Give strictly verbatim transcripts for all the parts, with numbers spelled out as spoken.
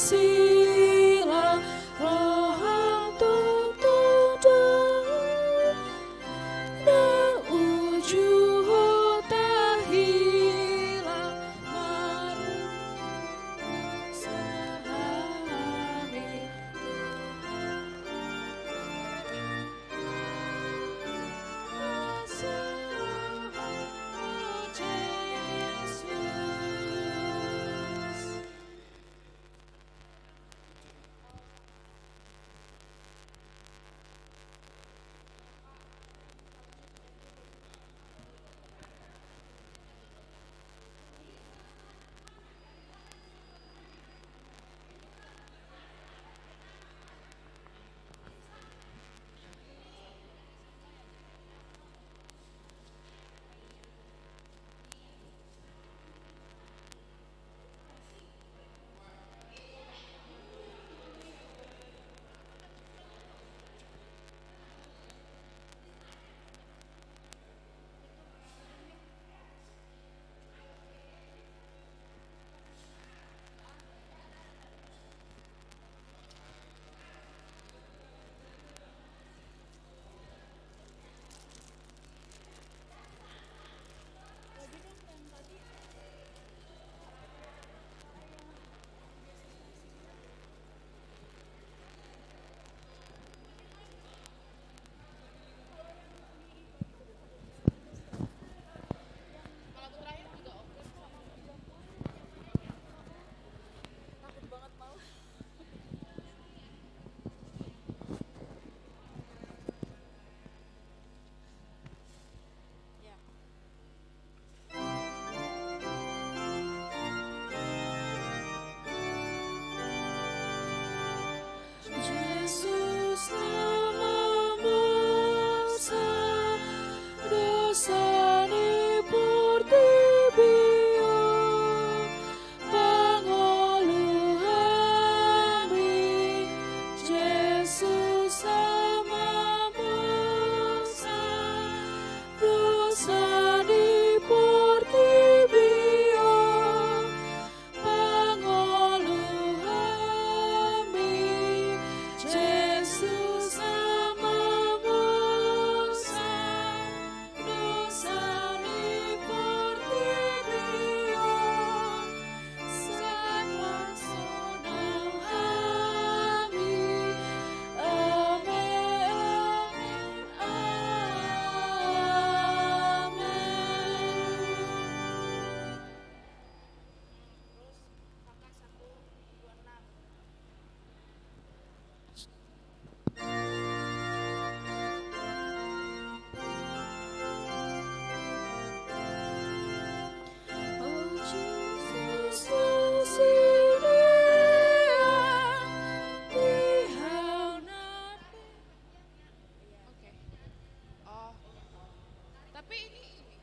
Silang roham tutu do, na uju ho tarhilang marungusa hami. Jesus na mamusa dosa ni portibi on, pangolu hami. Jesus na mamusa dosa ni portibi on, pangolu hami. Jesus na mamusa dosa ni portibi on, sahat sonang hami. Amen, amen, amen. Oke. Oh. Tapi ini, ini.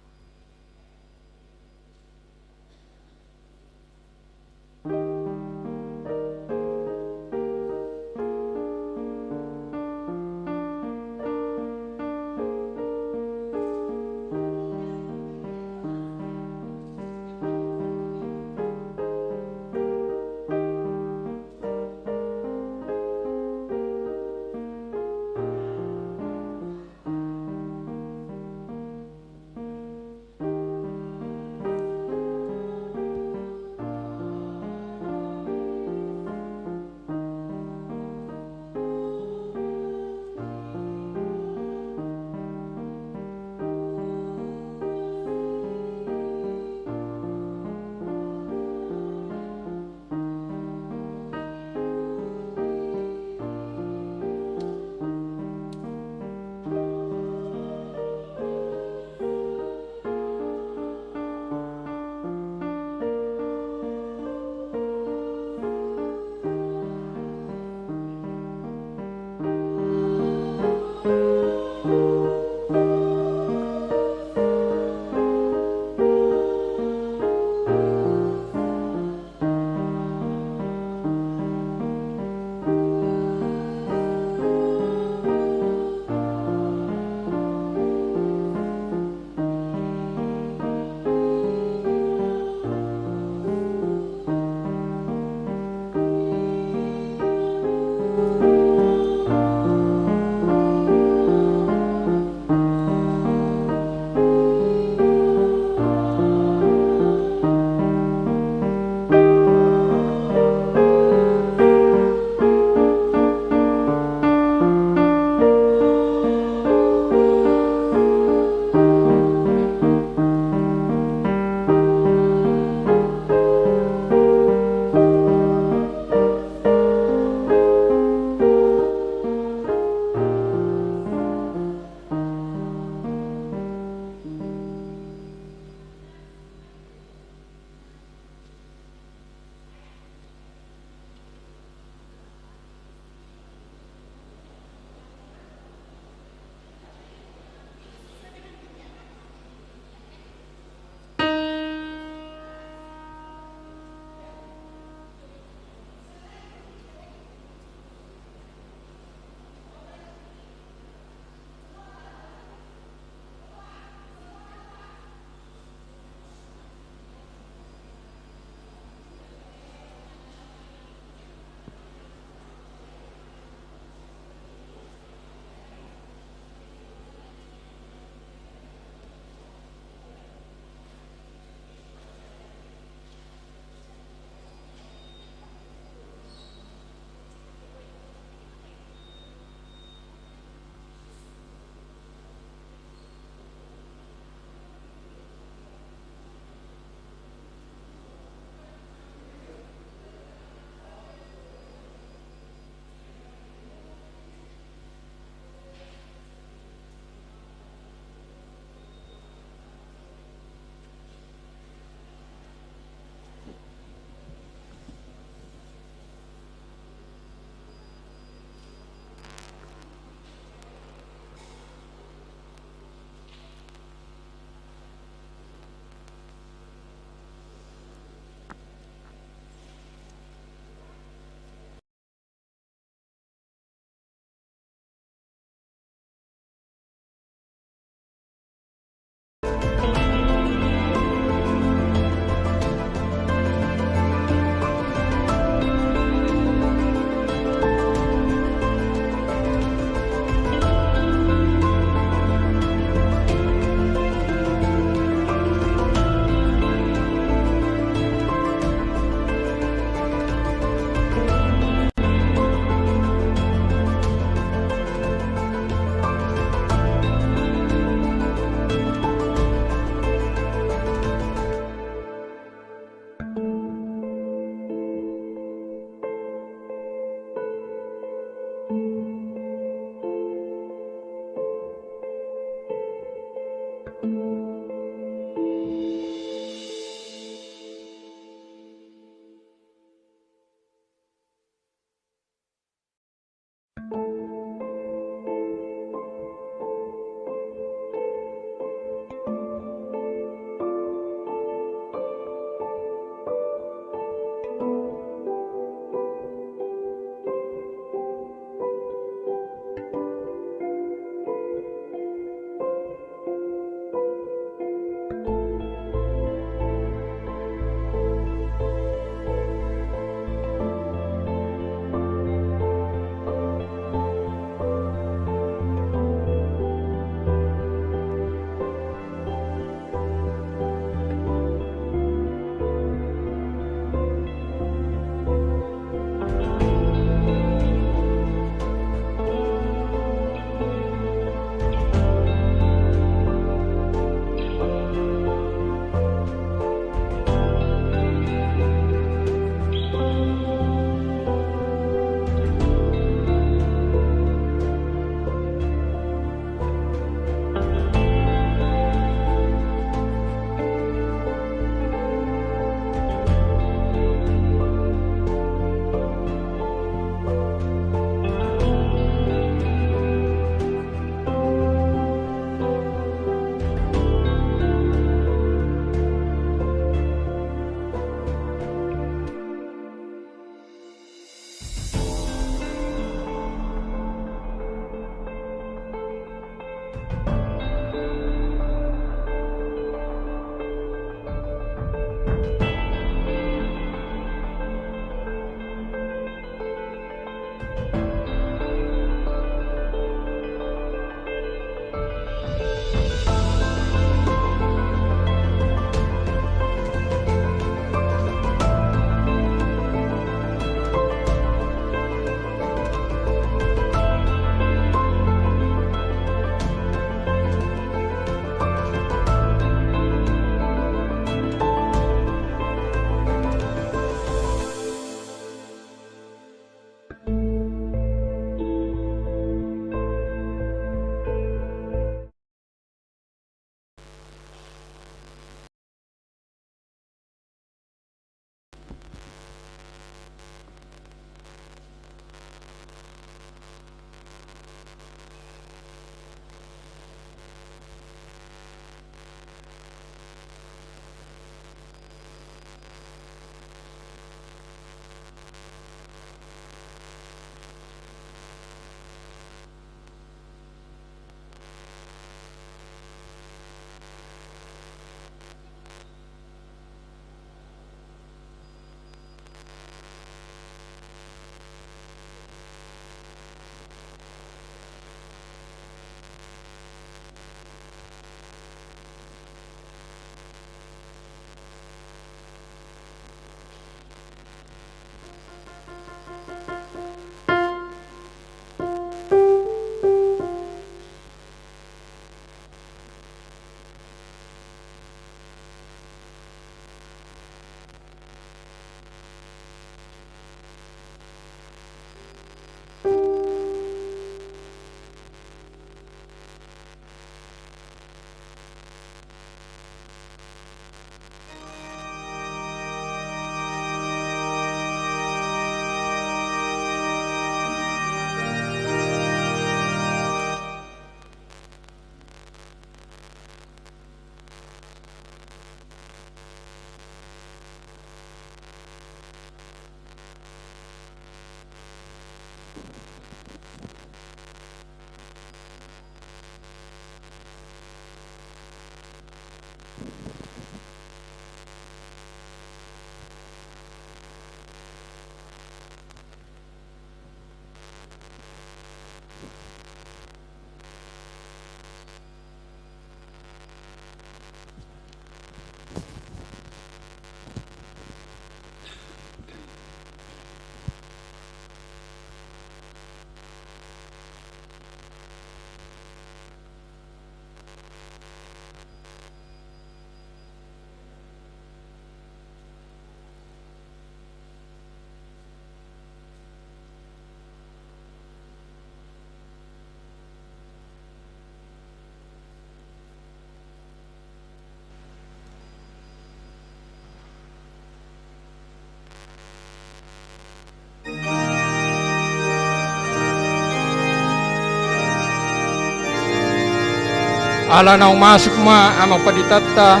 Ala naung masuk ma amang panditanta,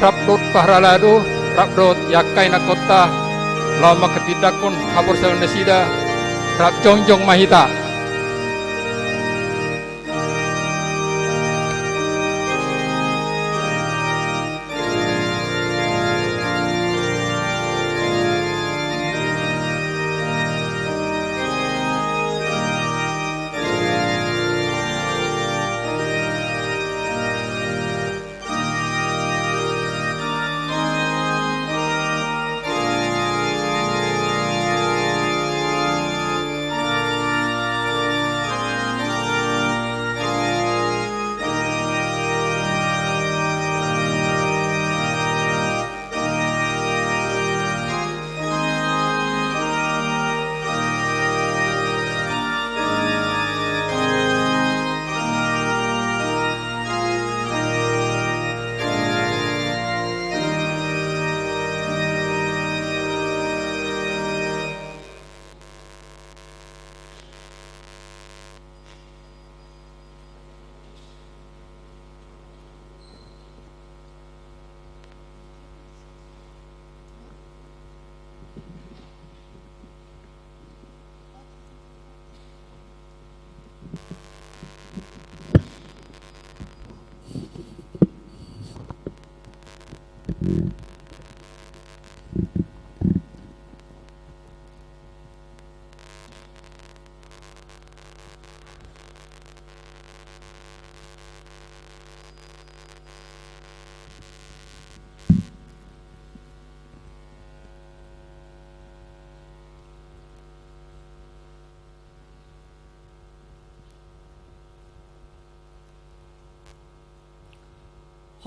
rap dohot parhalado, rap dohot angka inangkonta, laho manghatindanghon haporseaon nasida, rap jongjong ma hita.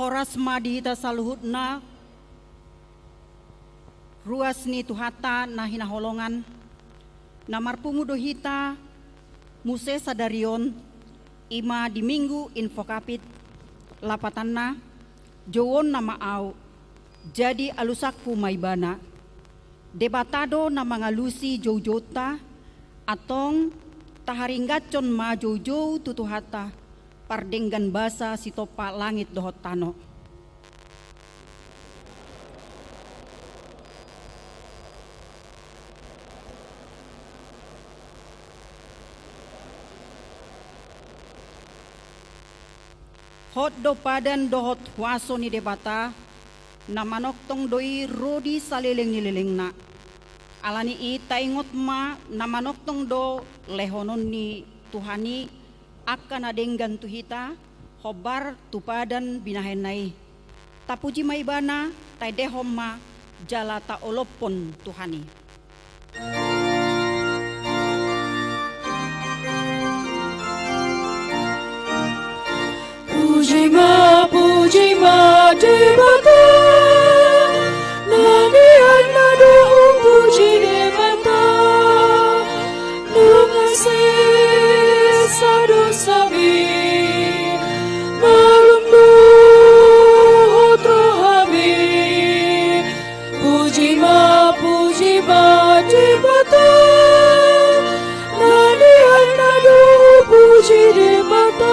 Horas ma di hita saluhutna, ruas ni Tuhanta na hinaholongan, na marpungu do hita muse sadari on, i ma di Minggu Invocavit, lapatanna, jouon nama ahu, jadi alusanku ma Ibana. Debata do na mangalusi joujounta, antong taharinggathon ma joujou tu Tuhanta, pardenggan basa sitompa langit dohot tano. Hot do padan dohot huaso ni Debata, na manongtong do i ro di saleleng ni lelengna. Ala ni i taingot ma na manongtong do lehonon ni Tuhan i angka na denggan tu hita, hombar tu padan binahenna i. Tapuji ma Ibana, taendehon ma jala taolophon Tuhan i. Puji ma, puji ma Debata, na nian na do umpuji Debata. Nunga sesa dosami, malum dohot rohami. Puji ma, puji ma Debata, na nian na do umpuji Debata.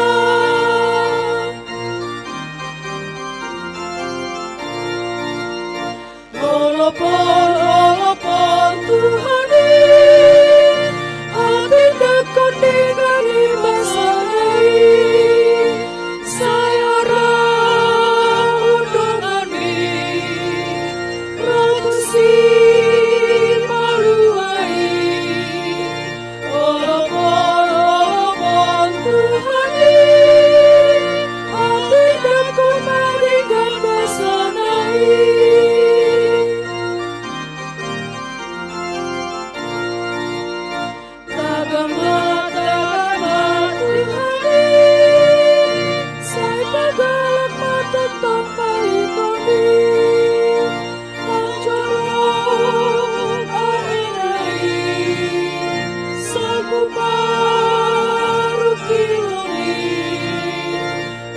Olophon, olophon Tuhan i, hatindanghon denggan ni basana i, sai arahon donganmi ro tu Sipalua i. Olophon, olophon Tuhan i, hatindanghon ma denggan basana i. Tagan ma, tagan ma Tuhan i, sai pagalak ma tongtong palitonmi. Panjoro aena i, salpu parungkilon i.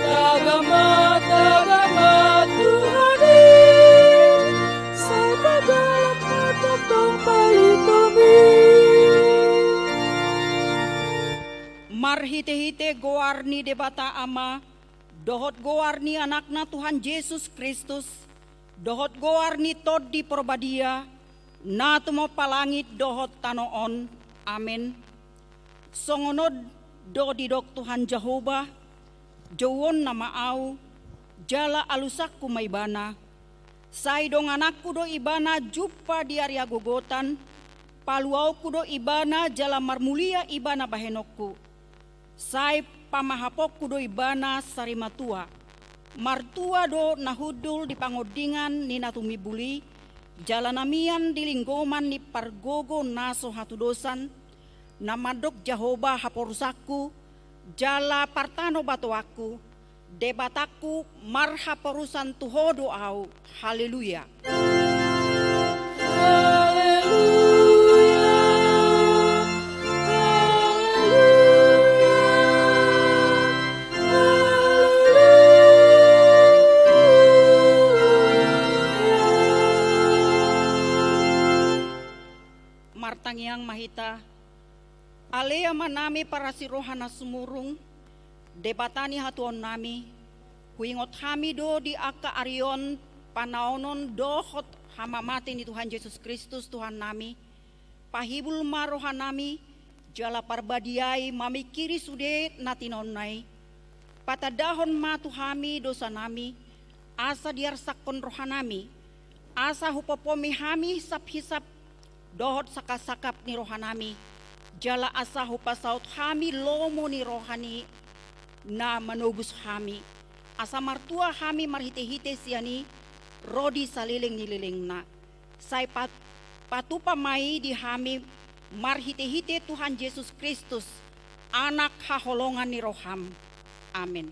Tagan ma, tagan ma Tuhan i, sai pagalak ma tongtong palitonmi. Marhitehite goar ni Debata Ama, dohot goar ni Anakna Tuhan Jesus Kristus, dohot goar ni Tondi Porbadia, na tumompa langit dohot tano on. Amen. Songon on do didok Tuhan Jahowa: Jouonna ma Ahu, jala alusangku ma Ibana. Sai donganangku do Ibana jumpa di ari hagogotan, paluaonku do Ibana jala marmulia Ibana bahenonku. Sai pamahaponku do Ibana sarimatua. Martua do na hundul di pangondingan ni na tumimbul i, jala na mian di linggoman ni pargogo na so hatudosan, na mandok Jahowa haporusanku, jala partanobatoanku, Debatangku, marhaporusan tu Ho do ahu. Haleluya. Haleluya. Haleluya. Haleluya. Martangiang ma hita. Ale Amanami parasi roha na sumurung, Debata ni hatuaonnami, huingot hami do di angka ari on panaonon dohot hamamate ni Tuhan Jesus Kristus Tuhannami. Pahibul ma rohanami, jala parbadiai mamingkiri sude na tinaonna i. Patandahon ma tu hami dosanami, asa diarsakkon rohanami, asa hupopoomi hami hisaphisap dohot sangkapsangkap ni rohanami, jala asa hupasaut hami lomo ni roha ni na manobus hami, asa martua hami marhitehite sian i ro di saleleng ni lelengna. Sai pat-, patupa ma i di hami marhitehite Tuhan Jesus Kristus, Anak haholongan ni roham. Amen.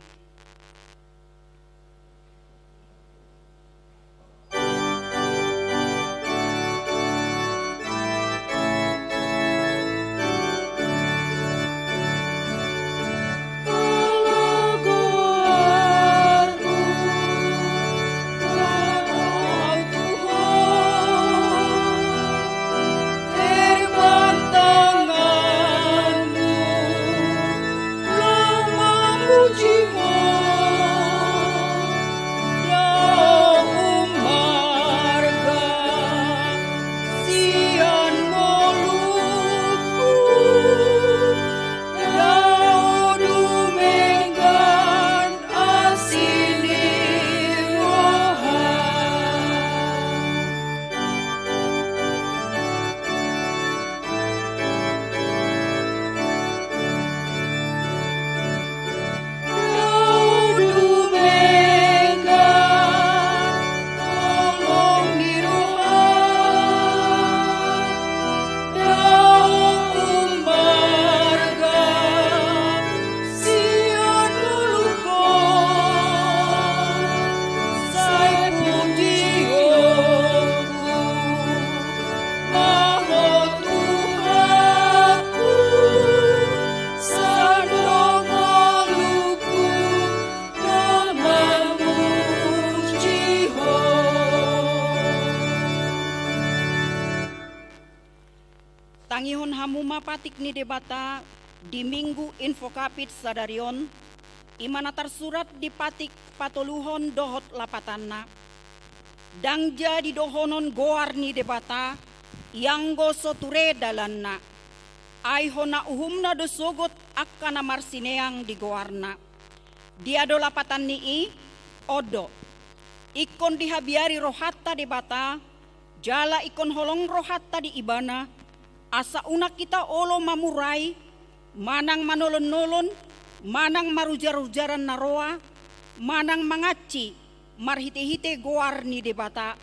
Tangihon hamu ma patik ni Debata di Minggu Invocavit sadari on, i ma na tarsurat di patik patoluhon dohot lapatanna. Ndang jadi dohonon goar ni Debata, ianggo so ture dalanna. Ai hona uhumna do sogot angka na marsineang di goarna. Dia do lapatan ni i? On do. Ingkon dihabiari rohanta Debata, jala ingkon holong rohanta di Ibana, asa unang hita olo mamurai, manang manolonolon, manang marujarujaran na roa, manang mangansi, marhitehite goar ni Debata.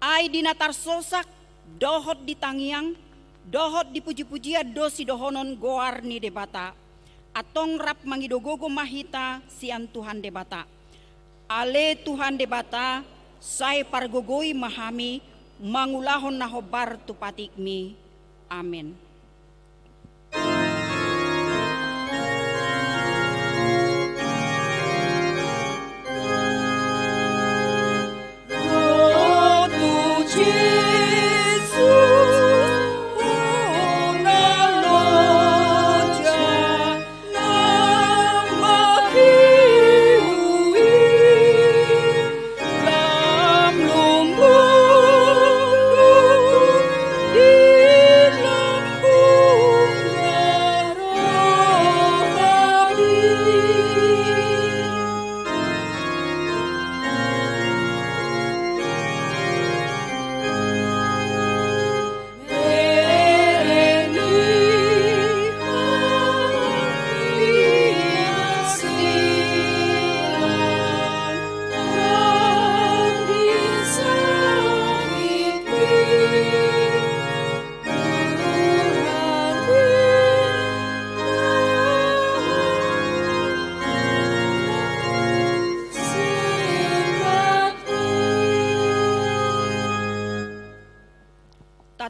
Ai di na tarsosak, dohot di tangiang, dohot di pujipujian do sidohonon goar ni Debata. Antong rap mangido gogo ma hita sian Tuhan Debata. Ale Tuhan Debata, sai pargogoi ma hami, mangulahon na hombar tu patikmi. Amen.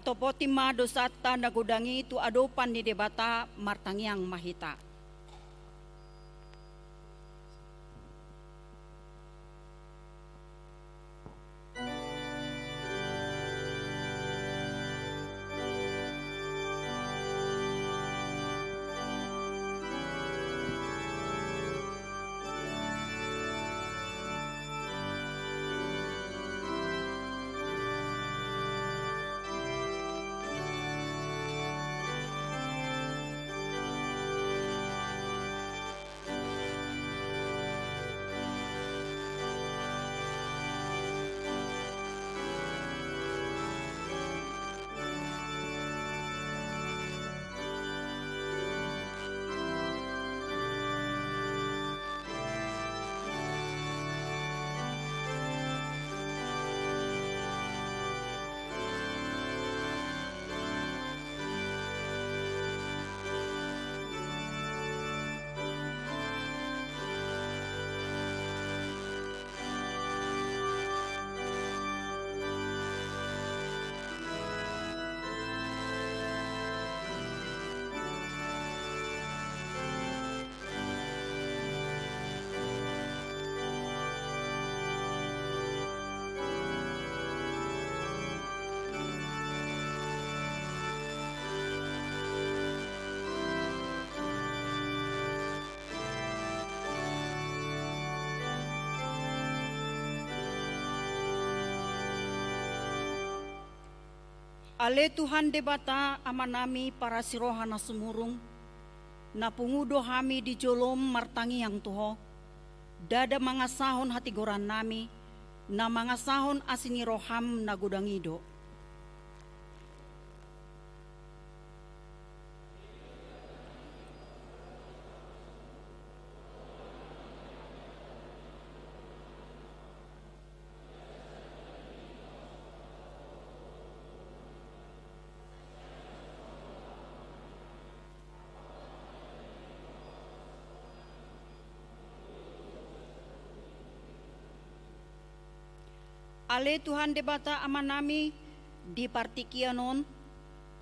Topoti ma dosanta na godang i tu adopan ni Debata, martangiang ma hita. Ale Tuhan Debata Amanami parasi roha na sumurung, na pungu do hami di jolom martangiang tu Ho, ndada mangasahon hatigorannami, na mangasahon asi ni roham na godang i do. Ale Tuhan Debata Amanami, di partingkian on,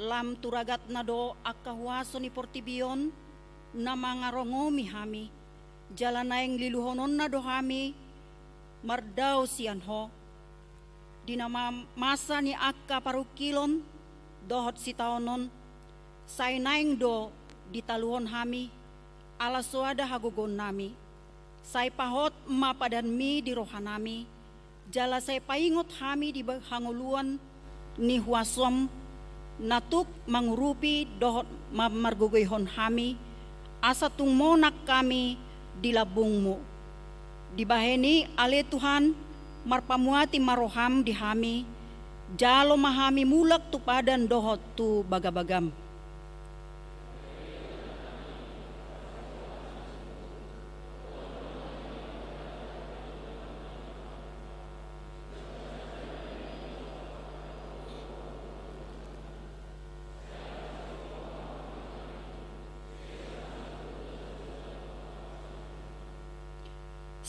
lam tu ragatna do angka huaso ni portibi on na mangarongomi hami, jala naeng liluhononna do hami mardao sian Ho. Di na ma-, masa ni angka parungkilon dohot sitaonon, sai naeng do ditaluhon hami, ala soada hagogoonnami. Sai pahot ma padanmi di rohanami, jala sai paingot hami di ba-, hangoluan ni huasom, na tuk mangurupi dohot ma-, margogoihon hami, asa tung monang hami di lambungmu. Dibahen i, ale Tuhan, marpamuati ma roham di hami, jalo ma hami mulak tu padan dohot tu bagabagam.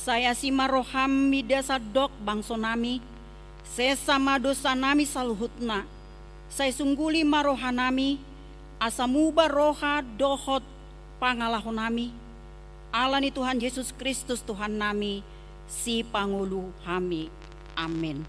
Sai asi ma roham mida sandok bangsonami, sesa ma dosanami saluhutna, sai sungguli ma rohanami, asa muba roha dohot pangalahonami, ala ni Tuhan Jesus Kristus Tuhannami, Sipangolu hami. Amen.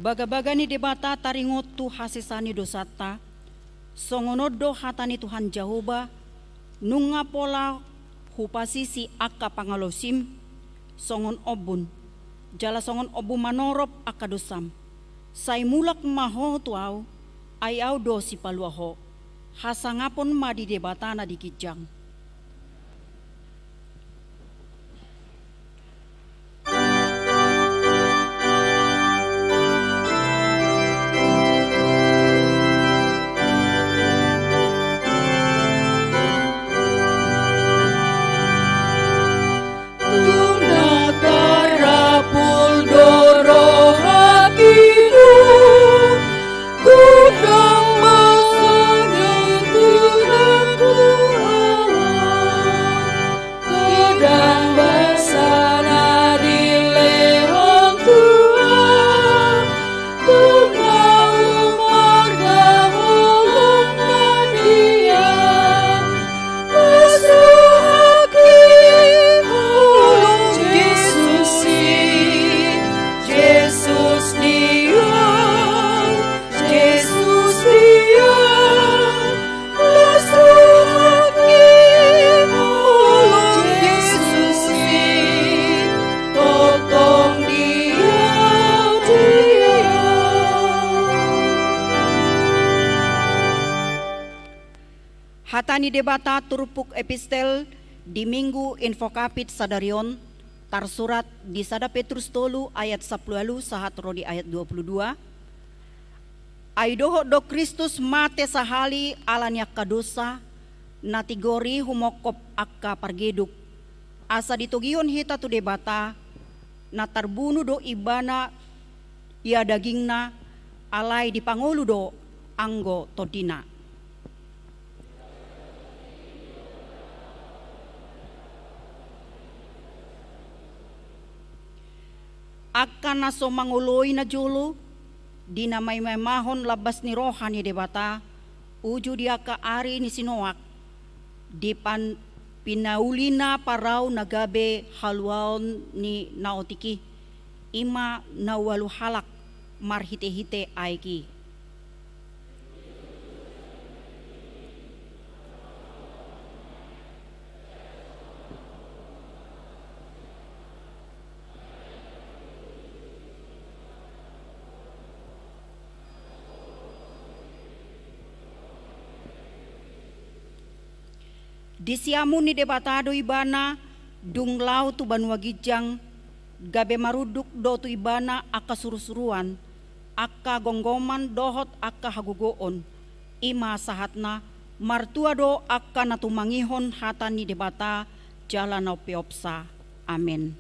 Bagabaga ni Debata taringot tu hasesaan ni dosanta, songon on do hata ni Tuhan Jahowa, nunga pola hupasisi angka pangalaosim, songon ombun, jala songon ombun manorop angka dosam. Sai mulak ma ho tu Ahu, ai Ahu do sipalua ho. Hasangapon ma di Debata na di ginjang. Tung na tarapul do rohangku, godang ma songon Tuhanku Allah. Godang basa na dilehon Tuhan, tung ahu marga holong na dia. Pasu haki holong Jesus i, Jesus dia, Jesus dia. Pasu haki holong Jesus i, tongtong dia, dia. Hata ni Debata turpuk epistel di Minggu Invocavit sadari on, tarsurat di sada Petrus tolu ayat sampulu ualu sahat ro di ayat dua pulu dua. Ai dohot do Kristus mate sahali ala ni angka dosa, na tigor i humongkop angka pargeduk, asa ditogihon hita tu Debata, na tarbunu do Ibana ia dagingna, alai dipangolu do anggo tondina. Angka na so mangoloi najolo, di na maimaimahon lambas ni roha ni Debata, uju di angka ari ni si Noak, di pan-, pinaulina parau na gabe haluaon ni na otik i, i ma na ualu halak marhitehite aek i. Di siamun ni Debata do Ibana dung laho tu banua ginjang, gabe marunduk do tu Ibana angka surusuruan, angka gomgoman dohot angka hagogoon. I ma sahatna, martua do angka na tumangihon hata ni Debata jala na umpeopsa. Amen.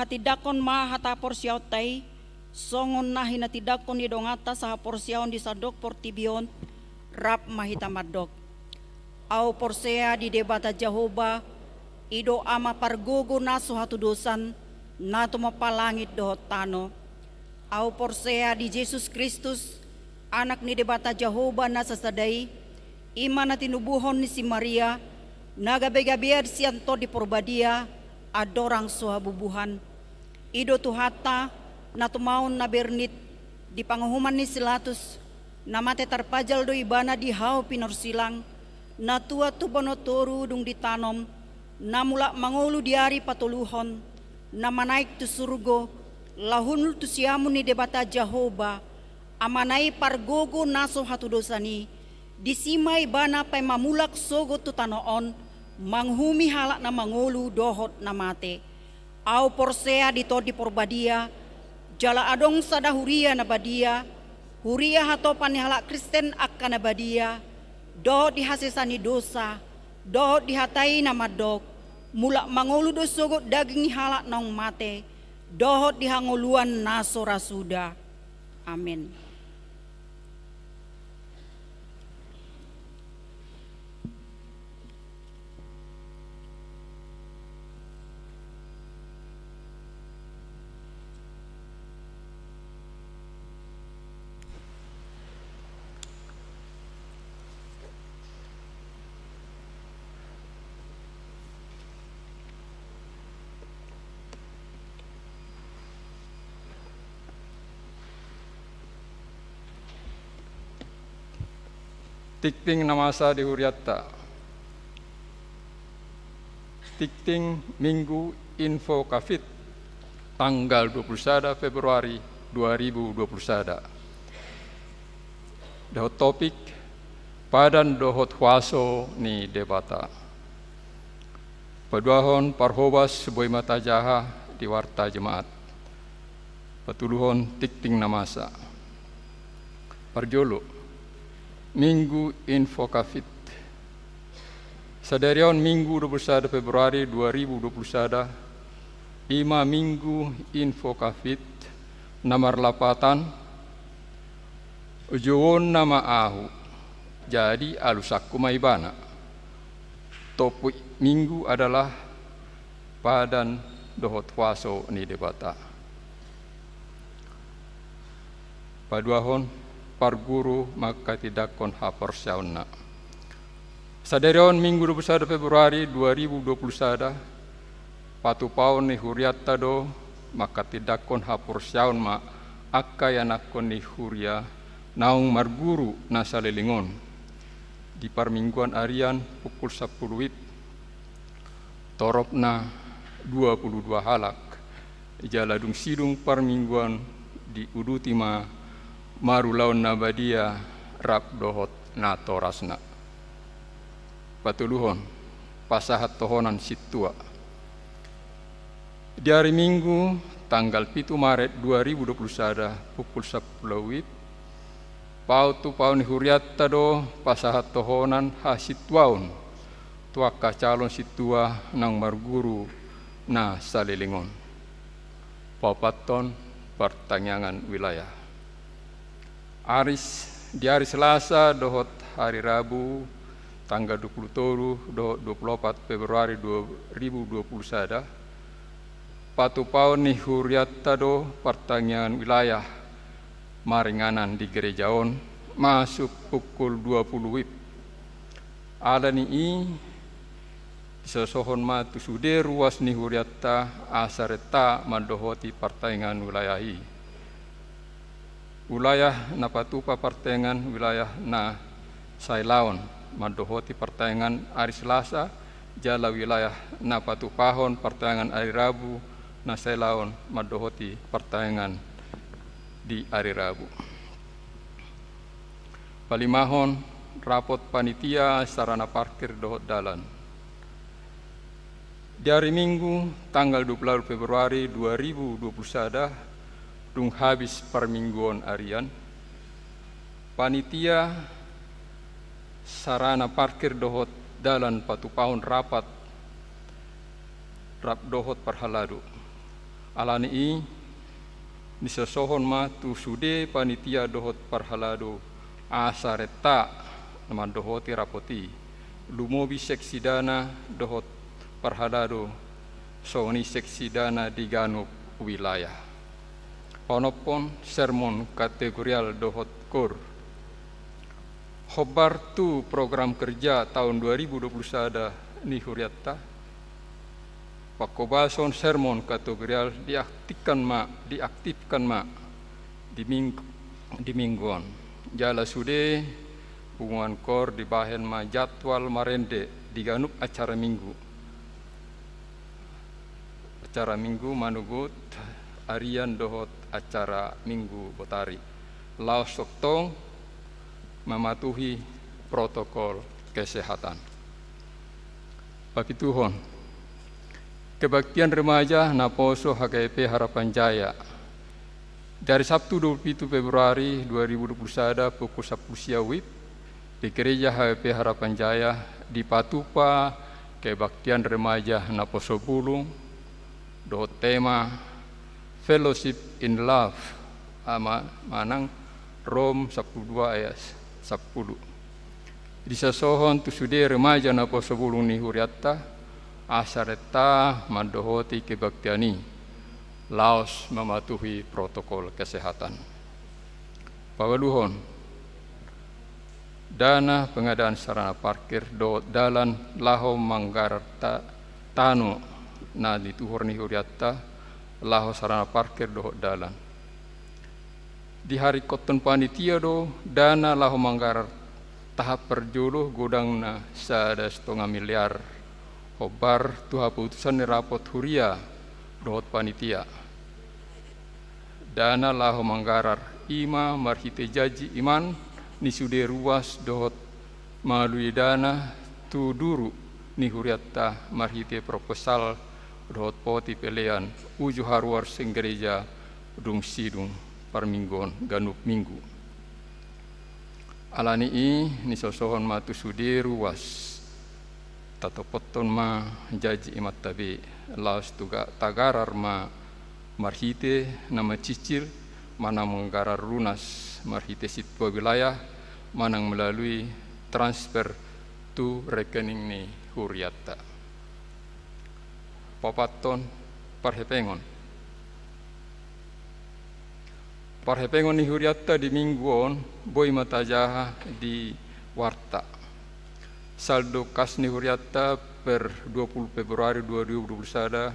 Tindangkon ma hata porseaonta i, songon na hinatindangkon ni donganta sahaporseaon di sandok portibi on. Rap ma hita mandok. Ahu porsea di Debata Jahowa, i do Ama pargogo na so hatudosan, na tumompa langit dohot tano. Ahu porsea di Jesus Kristus, Anak ni Debata Jahowa na sasada i, i ma na tinubuhon ni si Maria, na gabegabean sian Tondi Porbadia, andorang so habubuhan. I do Tuhanta, na tumaon na bernit, di panguhuman ni si Latus, na mate tarpajal do Ibana di hau pinorsilang, na tuat tu banua toru dung ditanom, na mulak mangolu di ari patoluhon, na manaek tu surgo, laho hundul tu siamun ni Debata Jahowa, Amana i pargogo na so hatudosan i, disi ma Ibana paima mulak sogot tu tano on, manguhumi halak na mangolu dohot na mate. Ahu porsea di Tondi Porbadia, jala adong sada huria na badia, huria hatopan ni halak Kristen angka na badia, dohot di hasesaan ni dosa, dohot di hata i na mandok, mulak mangolu do sogot daging ni halak naung mate, dohot di hangoluan na so ra suda. Amen. Tingting na masa di hurianta. Tingting Minggu Invocavit, tanggal dua puluh sada Februari dua ribu dua puluh sada. Dohot topik, Padan dohot huaso ni Debata. Paduahon parhobas boi ma tajaha di warta jemaat. Patoluhon tingting na masa. Parjolo, Minggu Invocavit. Sadari on Minggu dua puluh sada Februari dua ribu dua puluh sada, i ma Minggu Invocavit, na marlapatan, Jouonna ma ahu, jadi alusanku ma Ibana. Topik Minggu adalah Padan dohot huaso ni Debata. Paduahon, parguru mangkatindangkon haporseaonna. Sadari on Minggu dua puluh sada Februari dua ribu dua puluh sada, patupaon ni hurianta do mangkatindangkon haporseaon ma angka ianakhon ni huria naung marguru na saleleng on. Di parmingguan arian pukul sampulu wib, toropna dua puluh dua halak, jala dung sidung parmingguan diuduti ma marulaon na badia rap dohot natorasna. Patoluhon, pasahat tohonan sintua. Di ari Minggu, tanggal pitu Maret dua ribu dua puluh sada, pukul sampulu wib, patupaon ni hurianta do pasahat tohonan hasintuaon tu angka calon sintua naung marguru na saleleng on. Paopathon, partangiangan wilayah. Aris, di ari Selasa dohot ari Rabu, tanggal dua puluh tolu dohot dua puluh opat Februari dua ribu dua puluh sada, patupaon ni hurianta do partangiangan wilayah maringanan di gereja on, masuk pukul dua puluh wib. Ala ni i, disosohon ma tu sude ruas ni hurianta asa renta mandohoti partangiangan wilayah i. Wilayah na patupa partangiangan wilayah na sailaon mandohoti partangiangan ari Selasa, jala wilayah na patupahon partangiangan ari Rabu na sailaon mandohoti partangiangan di ari Rabu. Palimahon, rapot panitia sarana parkir dohot dalan. Di ari Minggu, tanggal dua puluh Februari dua ribu dua puluh sada, dung habis parmingguon arian, panitia sarana parkir dohot dalan patupahon rapat rap dohot parhalado. Alani i, nisosohon ma tu sude panitia dohot parhalado asa renta na mandohoti rapot i, lumobi seksi dana dohot parhalado, songon i seksi dana di ganup wilayah. Paonomhon sermon kategorial dohot koor. Hombar tu program kerja taon dua ribu dua puluh sada ni hurianta, pangkobason sermon kategorial diaktifkan ma, diaktifkan ma di minggu, di minggu on. Jala sude punguan koor dibahen ma jadwal marende di ganup acara minggu. Acara minggu manogot arian dohot acara minggu botari. Laos tongtong mematuhi protokol kesehatan. Papituhon. Kebaktian remaja naposo H K P Harapan Jaya. Di ari Sabtu dua puluh pitu Februari dua ribu dua puluh sada pukul sampulu sia WIB, di Gereja H K P Harapan Jaya dipatupa kebaktian remaja naposo bulung dohot tema Fellowship in Love, ama manang Rom sampulu dua ayat sampulu. Disosohon tu sude remaja naposo bulung ni hurianta, asa renta mandohoti kebaktian i, laos mematuhi protokol kesehatan. Paualuhon, dana pengadaan sarana parkir dohot dalan laho manggarar ta-, tano na dituhor ni hurianta laho sarana parkir dohot dalan. Diharingkothon panitia do dana laho manggarar tahap parjolo godangna sada stonga miliar, hombar tu haputusan ni rapot huria dohot panitia. Dana laho manggarar i ma marhite janji iman ni sude ruas dohot malui dana tu duru ni hurianta marhite proposal dohot poti pelean uju haruar sian gereja dung sidung parmingguon ganup minggu. Alani i nisosohon ma tu sude ruas, tatopothon ma janji imanta be, laos tu ga-, tagarar ma marhite na mancicil manang manggarar lunas marhite sintua wilayah manang melalui transfer tu rekening ni hurianta. Paopathon, parhepengon. Parhepengon ni hurianta di minggu on boi ma tajaha di warta. Saldo kas ni hurianta per dua puluh Februari dua ribu dua puluh sada,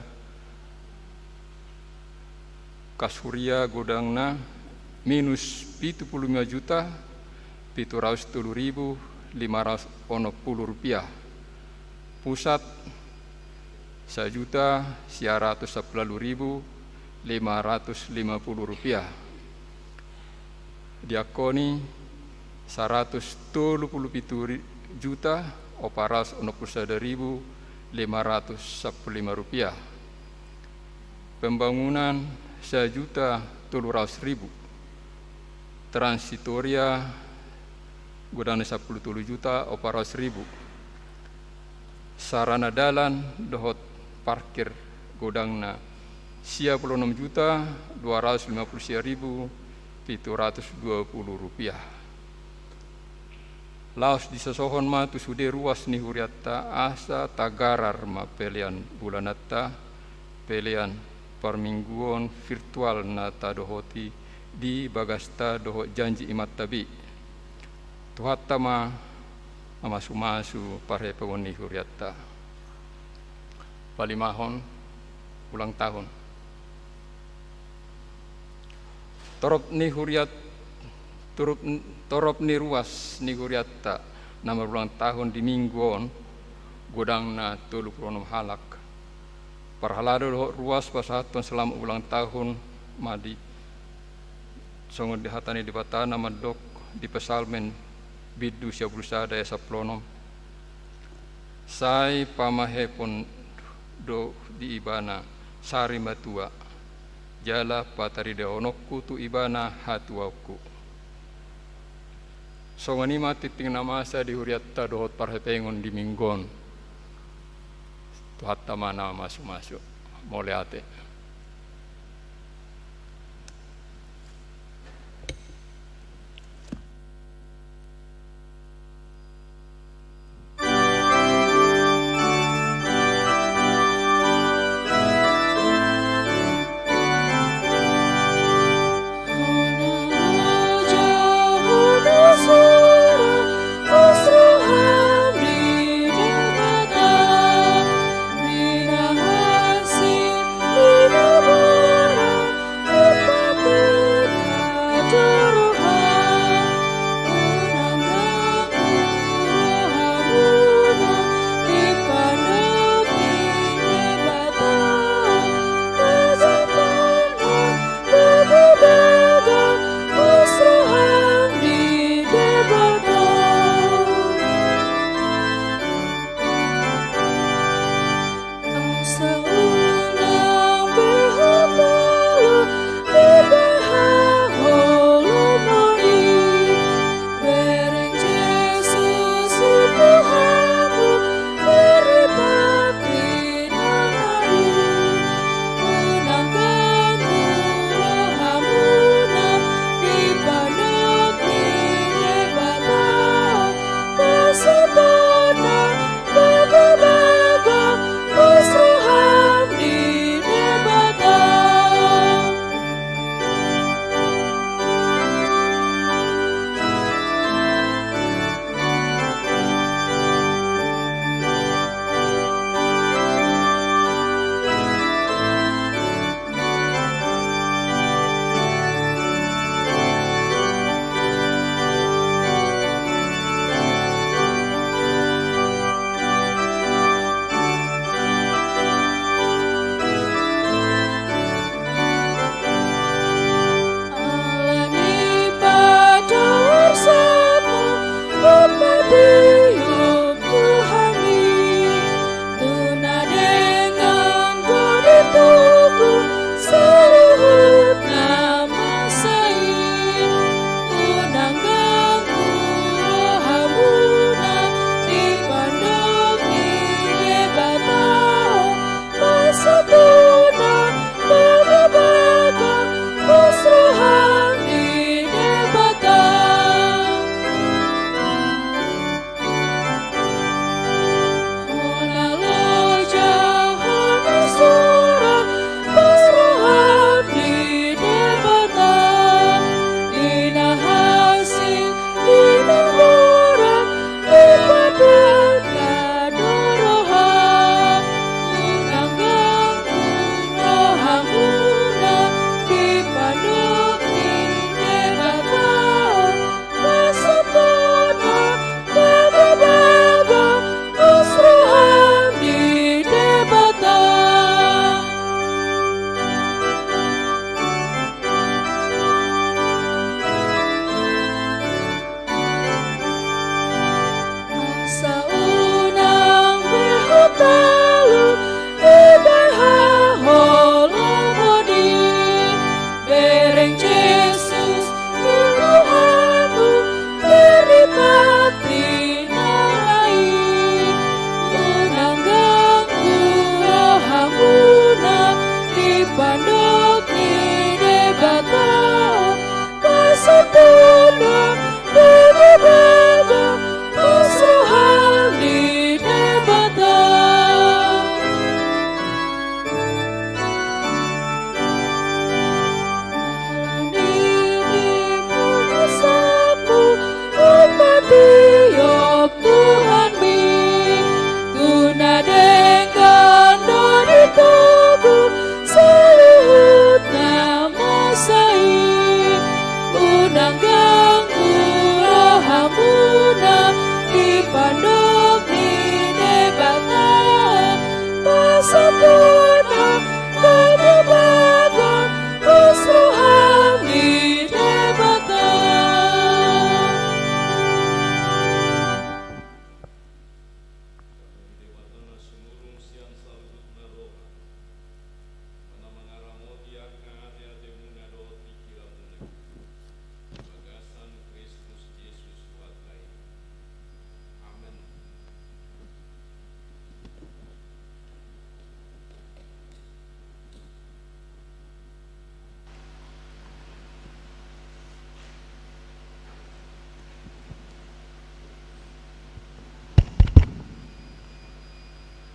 kas huria godangna minus pitu pulu lima juta pitu ratus tolu ribu lima ratus onom pulu rupiah. Pusat, sajuta sia ratus sampulu ualu ribu lima ratus lima pulu rupiah. Diangkoni saratus tolu pulu pitu ri-, juta opat ratus onom pulu sada ribu lima ratus sampulu lima rupiah. Pembangunan sajuta tolu ratus ribu. Transitoria godangna sampulu tolu juta opat ratus ribu. Sarana dalan dohot parkir godangna sia pulu onom juta dua ratus lima pulu sia ribu pitu ratus dua pulu rupiah. Laos disosohon ma tu sude ruas ni hurianta asa tagarar ma pelean bulananta, pelean parmingguon virtual na tadohoti di bagasta dohot janji imanta be. Tuhanta ma mamasumasu parhepengon ni hurianta. Palimahon, ulang tahun. Torop ni huriat-, torop, torop ni ruas ni hurianta na marulang tahun di minggu on, godangna tolu pulu onom halak. Parhalado dohot ruas pasahathon selamat ulang tahun ma di, songon di hata ni Debata na mandok di Psalmen bindu sia pulu sada ayat sampulu onom. Sai pamahepon do di ibana sari matua, jala pataridahononku tu ibana hatuaonku. Songon i ma tingting na masa di hurianta dohot parhepengon di minggu on. Tuhanta ma na mamasumasu. Mauliate.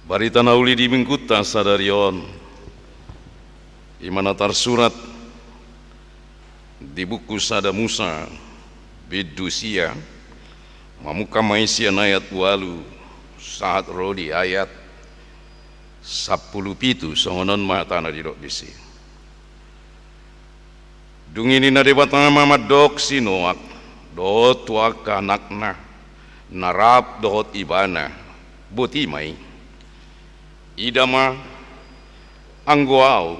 Barita na uli di Minggunta sadari on, i ma na tarsurat di buku Sada Musa, bindu sia, mamungka ma i sian ayat ualu sahat ro di ayat sampulu pitu, songon on ma hata na didok disi. Dung i ninna Debata ma mandok si Noak dohot tu angka anakna na rap dohot ibana: Boti ma i. Ida ma, anggo Ahu,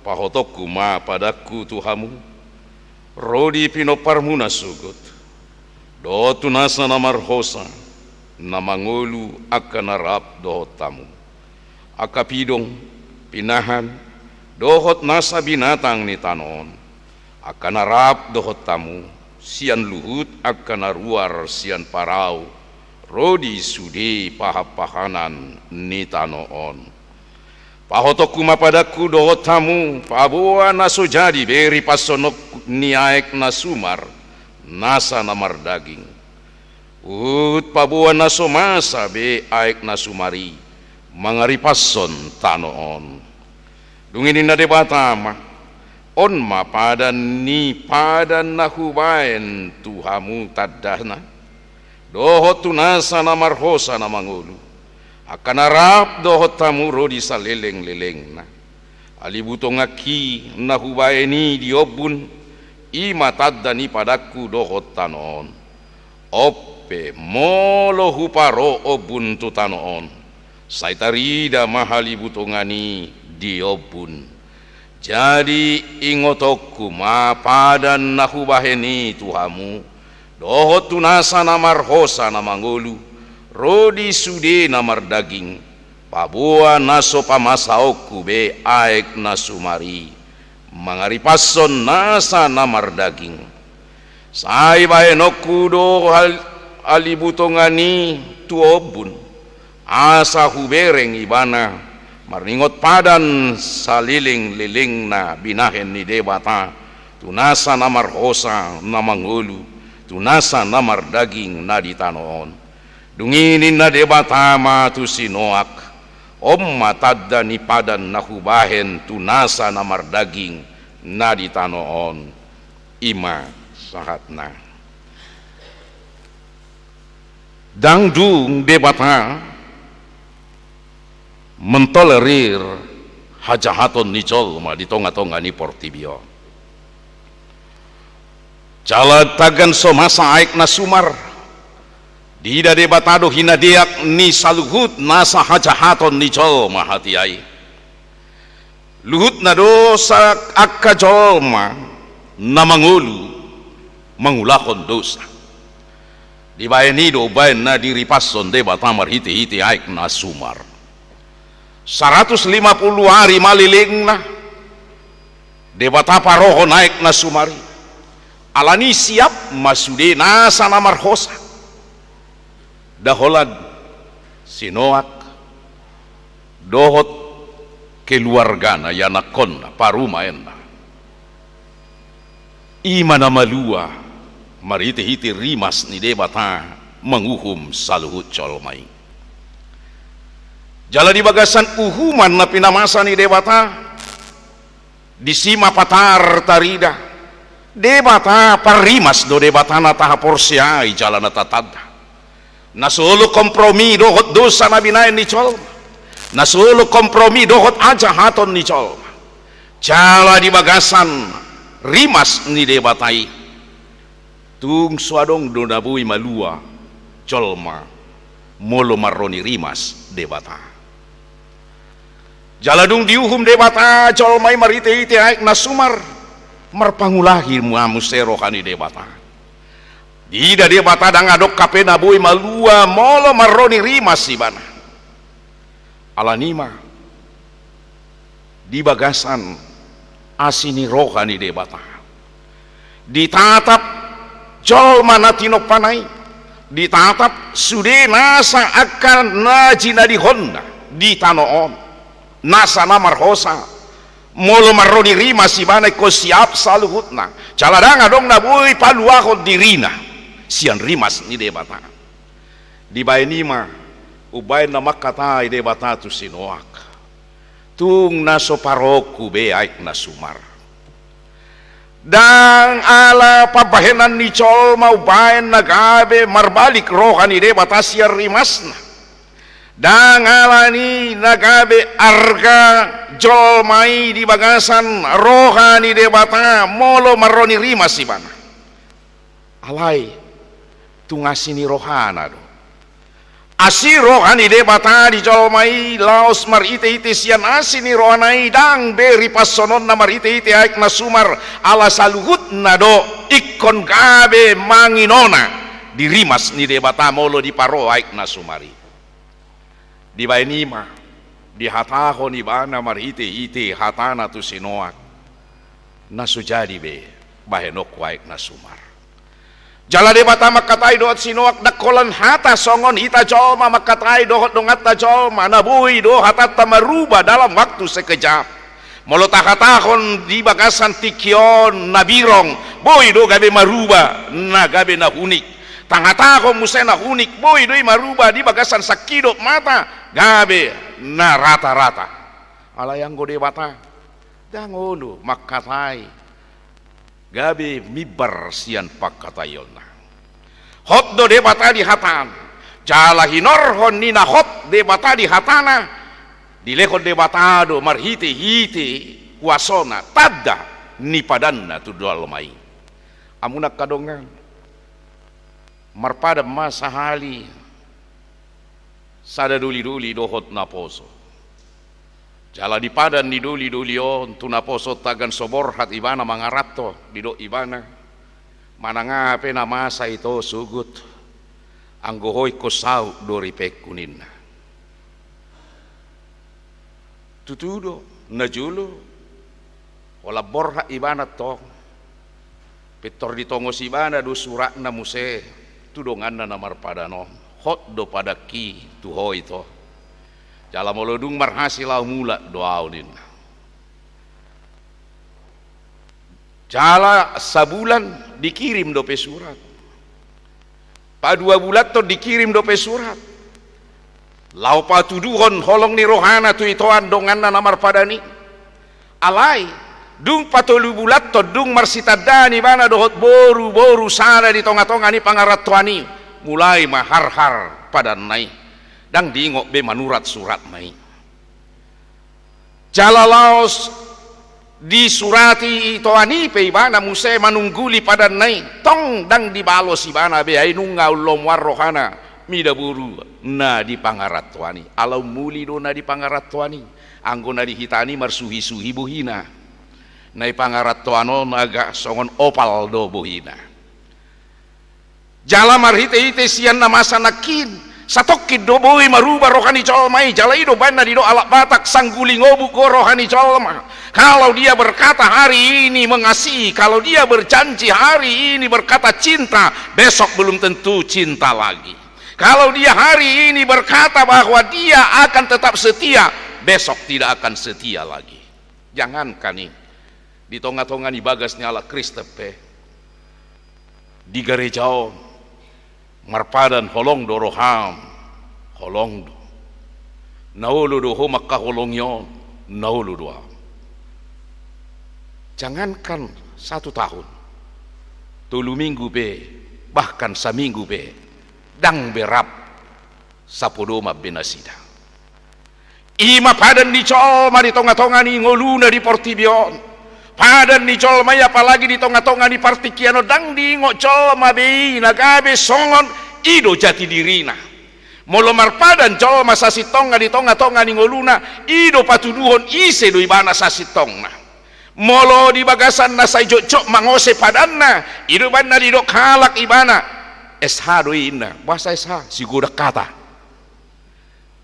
pahotonku ma padanku tu hamu, ro di pinomparmuna sogot, dohot tu nasa na marhosa na mangolu angka na rap dohot hamu, angka pidong, pinahan, dohot nasa binatang ni tano on, angka na rap dohot hamu, sian luhut angka na ruar sian parau ro di sude pahanpahanan ni tano on. Pahotonku ma padanku dohot hamu, paboa na so jadi be ripashononku ni aek na sumar nasa na mardaging, huhut paboa na so masa be aek na sumar i mangaripashon tano on. Dung i ninna Debata ma: On ma padan ni padan na hubahen tu hamu tandana, dohot tu nasa na marhosa na mangolu, angka na rap dohot hamu ro di salelenglelengna. Halibutonganki na hubahen i di ombun, i ma tanda ni padanku dohot tano on. On pe, molo huparo ombun tu tano on, sai tarida ma halibutongan i di ombun. Jadi ingotonku ma padan na hubahen i tu hamu, dohot tu nasa na marhosa na mangolu, ro di sude na mardaging, paboa na so pamasaonku be aek na sumar i mangaripashon nasa na mardaging. Sai bahenonku do hal-, halibutongan i tu ombun, asa hubereng ibana marningot padan salelenglelengna binahen ni Debata tu nasa na marhosa na mangolu, tu nasa na mardaging na di tano on. Dung i ninna Debata ma tu si Noak: On ma tanda ni padan na hubahen tu nasa na mardaging na di tano on. I ma sahatna. Ndang dung Debata mentolerir hajahaton ni jolma di tongatonga ni portibi on. Jala tagan so masa aek na sumar, diida Debata do hinadeak ni saluhut nasa hajahaton ni jolma hatiha i. Luhutna do sa angka jolma na mangolu mangulahon dosa. Dibahen i do umbahen na diripashon Debata marhitehite aek na sumar. Saratus lima pulu ari ma lelengna Debata parohon aek na sumar i. Alani siap ma sude nasa na marhosa. Nda holan si Noak dohot keluargana, ianakhonna, parumaenna. I ma na malua marhitehite rimas ni Debata manguhum saluhut jolma i. Jala di bagasan uhuman na pinamasa ni Debata, disi ma patar tarida, Debata parrimas do Debata na tahaporseai jala na tatanda. Na so olo kompromi dohot dosa na binahen ni jolma. Na so olo kompromi dohot hajahaton ni jolma. Jala di bagasan rimas ni Debata i, tung so adong do na boi malua jolma molo marro ni rimas Debata. Jala dung diuhum Debata jolma i marhitehite aek na sumar, marpangulahi ma muse roha ni Debata. Diida Debata ndang adong hape na boi malua molo marro ni rimas ibana. Alani i ma di bagasan asi ni roha ni Debata, ditatap jolma na tinompana i, ditatap sude nasa angka na jinadihonna di tano on, nasa na marhosa. Molo marro ni rimas ibana ingkon siap saluhutna, jala ndang adong na boi paluahon dirina sian rimas ni Debata. Dibahen i ma Umbaen na mangkatai Debata tu si Noak, tung na so paroonku be aek na sumar. Ndang ala pambahenan ni jolma umbaen na gabe marbalik roha ni Debata sian rimasna. Ndang ala ni na gabe arga jolma i di bagasan roha ni Debata molo marroni rimas ibana. Alai tung asi ni rohana do. Asi roha ni Debata di jolma i laos marhite-hite sian asi ni rohana i ndang be ripashononna marhite-hite aek na sumar, ala saluhutna do ingkon gabe manginona di rimas ni Debata molo diparo aek na sumar i. Dibaen i ma dihatahon ibana marhite-hite hatana tu si Noak, na so jadi be bahenonku aek na sumar. Jala Debata mangkatai dohot si Noak, ndang holan hata songon hita jolma mangkatai dohot donganta jolma, na boi do hatanta maruba dalam waktu sekejap. Molo tahatahon di bagasan tingki on na birong, boi do gabe maruba na gabe na hunik. Tahatahon muse na hunik, boi do i maruba di bagasan sangkidop mata gabe na rata-rata. Alai anggo Debata ndang olo mangkatai gabe mimbar sian pangkataionna. Hot do Debata di hatana, jala hinorhon ni na hot Debata di hatana, dilehon Debata do marhite-hite kuasona tanda ni padanna tu jolma i. Hamu na angka dongan, marpadan ma sahali sada doli-doli dohot naposo. Jala di padan ni doli-doli on tu naposo on tagan so borhat ibana mangaranto, didok ibana, manang aha pe na masa ito sogot, anggo ho ingkon saut do ripengku ninna. Tutu do, na jolo holan borhat ibana tong, pintor ditongos ibana do suratna muse tu donganna na marpadan on, hot do padangki tu ho ito. Jala molo dung marhasil ahu mulak do ahu ninna. Jala sabulan dikirim dope surat. Paduabulanhon dikirim dope surat. Laho patuduhon holong ni rohana tu itoan donganna na marpadan i. Alai dung patolubulanhon dung marsitandaan ibana dohot boru-boru sada di tonga-tonga ni pangarantoan i, mulai ma harhar padanna i. Ndang diingot be manurat suratna i. Jala laos disurati itoan i pe ibana muse manungguli padanna i, tong ndang dibalos ibana be, ai nunga umlomoan rohana mida boru na di pangarantoan i. Ala ummuli do na di pangarantoan i, anggo na di hita i marsuhi-suhi bohina. Na di pangarantoan on agak songon opal do bohina. Jala marhite-hite sian na masa nangkin, satongkin do boi maruba roha ni jolma i, jala i do umbaen na didok halak Batak, sangguling obuk do roha ni jolma. Kalau dia berkata hari ini mengasihi, kalau dia berjanji hari ini berkata cinta, besok belum tentu cinta lagi. Kalau dia hari ini berkata bahwa dia akan tetap setia, besok tidak akan setia lagi. Jangankan i, di tonga-tonga ni bagas ni halak Kristen pe, di gareja on, marpadan holong do roham, holong do. Na olo do ho mangkaholongi on, na olo do ahu. Jangankan satu tahun, tolu minggu pe, bahkan saminggu pe, ndang be rap sapodoman be nasida. I ma padan ni jolma di tonga-tonga ni ngoluna di portibi on. Padan ni jolma i apalagi di tonga-tonga ni partingkian on, ndang diingot jolma be i na gabe songon i do jati dirina. Molo marpadan jolma sasintongna di tonga-tonga ni ngoluna, i do patuduhon ise do ibana sasintongna. Molo di bagasan na sai jotjot mangose padanna, i do umbaen na didok halak ibana, S H do i inna. Boasa S H? Sigodang hata.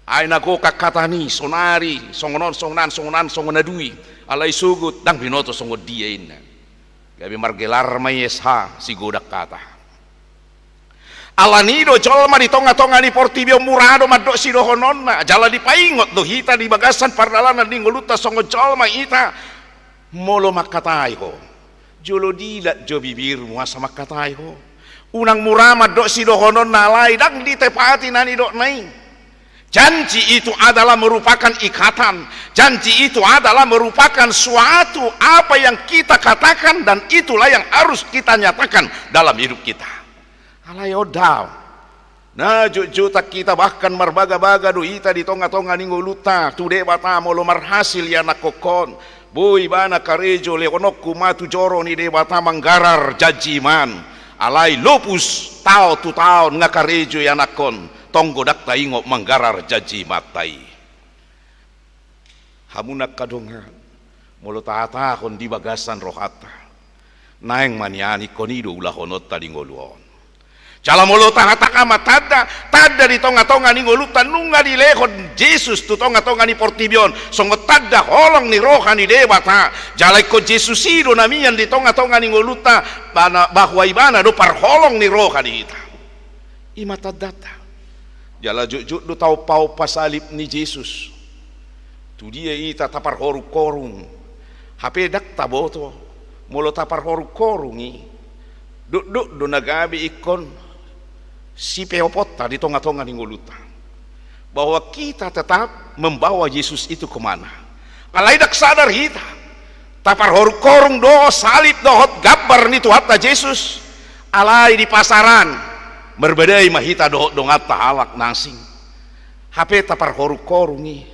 Ai na gok angka hata ni sonari, songon on, songon an, songon an, songon na dui. Alai sogot, ndang binoto songon dia inna. Gabe margelar ma i S H, sigodang hata. Ala ni do jolma di tonga-tonga ni portibi on mura do mandok sidohononna, jala dipaingot do hita di bagasan pardalanan ni ngolunta songon jolma hita. Molo mangkatai ho, jolo dilat jo bibirmu asa mangkatai ho. Unang mura mandok sidohononna alai ndang ditepati na nidokna i. Janji itu adalah merupakan ikatan. Janji itu adalah merupakan suatu apa yang kita katakan dan itulah yang harus kita nyatakan dalam hidup kita. Alai on da. Na jotjotan hita bahkan marbagabaga do hita di tongatonga ni ngolunta tu Debata molo marhasil ianakhon. Boi ibana karejo lehononku ma tu joro ni Debata manggarar janji iman. Alai lopus taon tu taon nga karejo ianakhon. Tong godang taingot manggarar janji imanta i. Hamu na angka dongan, molo tahatahon di bagasan rohanta, naeng ma nian ingkon i do ulahononta di ngolu on. Jala molo tahatahon ma tanda, tanda di tongatonga ni ngolunta nunga dilehon Jesus tu tongatonga ni portibi on songon tanda holong ni roha ni Debata. Jala ingkon Jesus i do na mian di tongatonga ni ngolunta, bana-, bahwa ibana do parholong ni roha di hita. I ma tandanta. Jala jotjot do taompaompa salib ni Jesus. Tu dia hita taparhorunghorung. Hape ndang taboto molo taparhorunghorung i. Dokdok do na gabe ingkon sipeoponta di tongatonga ni ngolunta. Bahwa kita tetap membawa Yesus itu kemana. Alai ndang sadar hita. Taparhorunghorung do salib dohot gambar ni Tuhanta Jesus. Alai di pasaran, marbadai ma hita dohot donganta halak na asing. Hape taparhorunghorung i,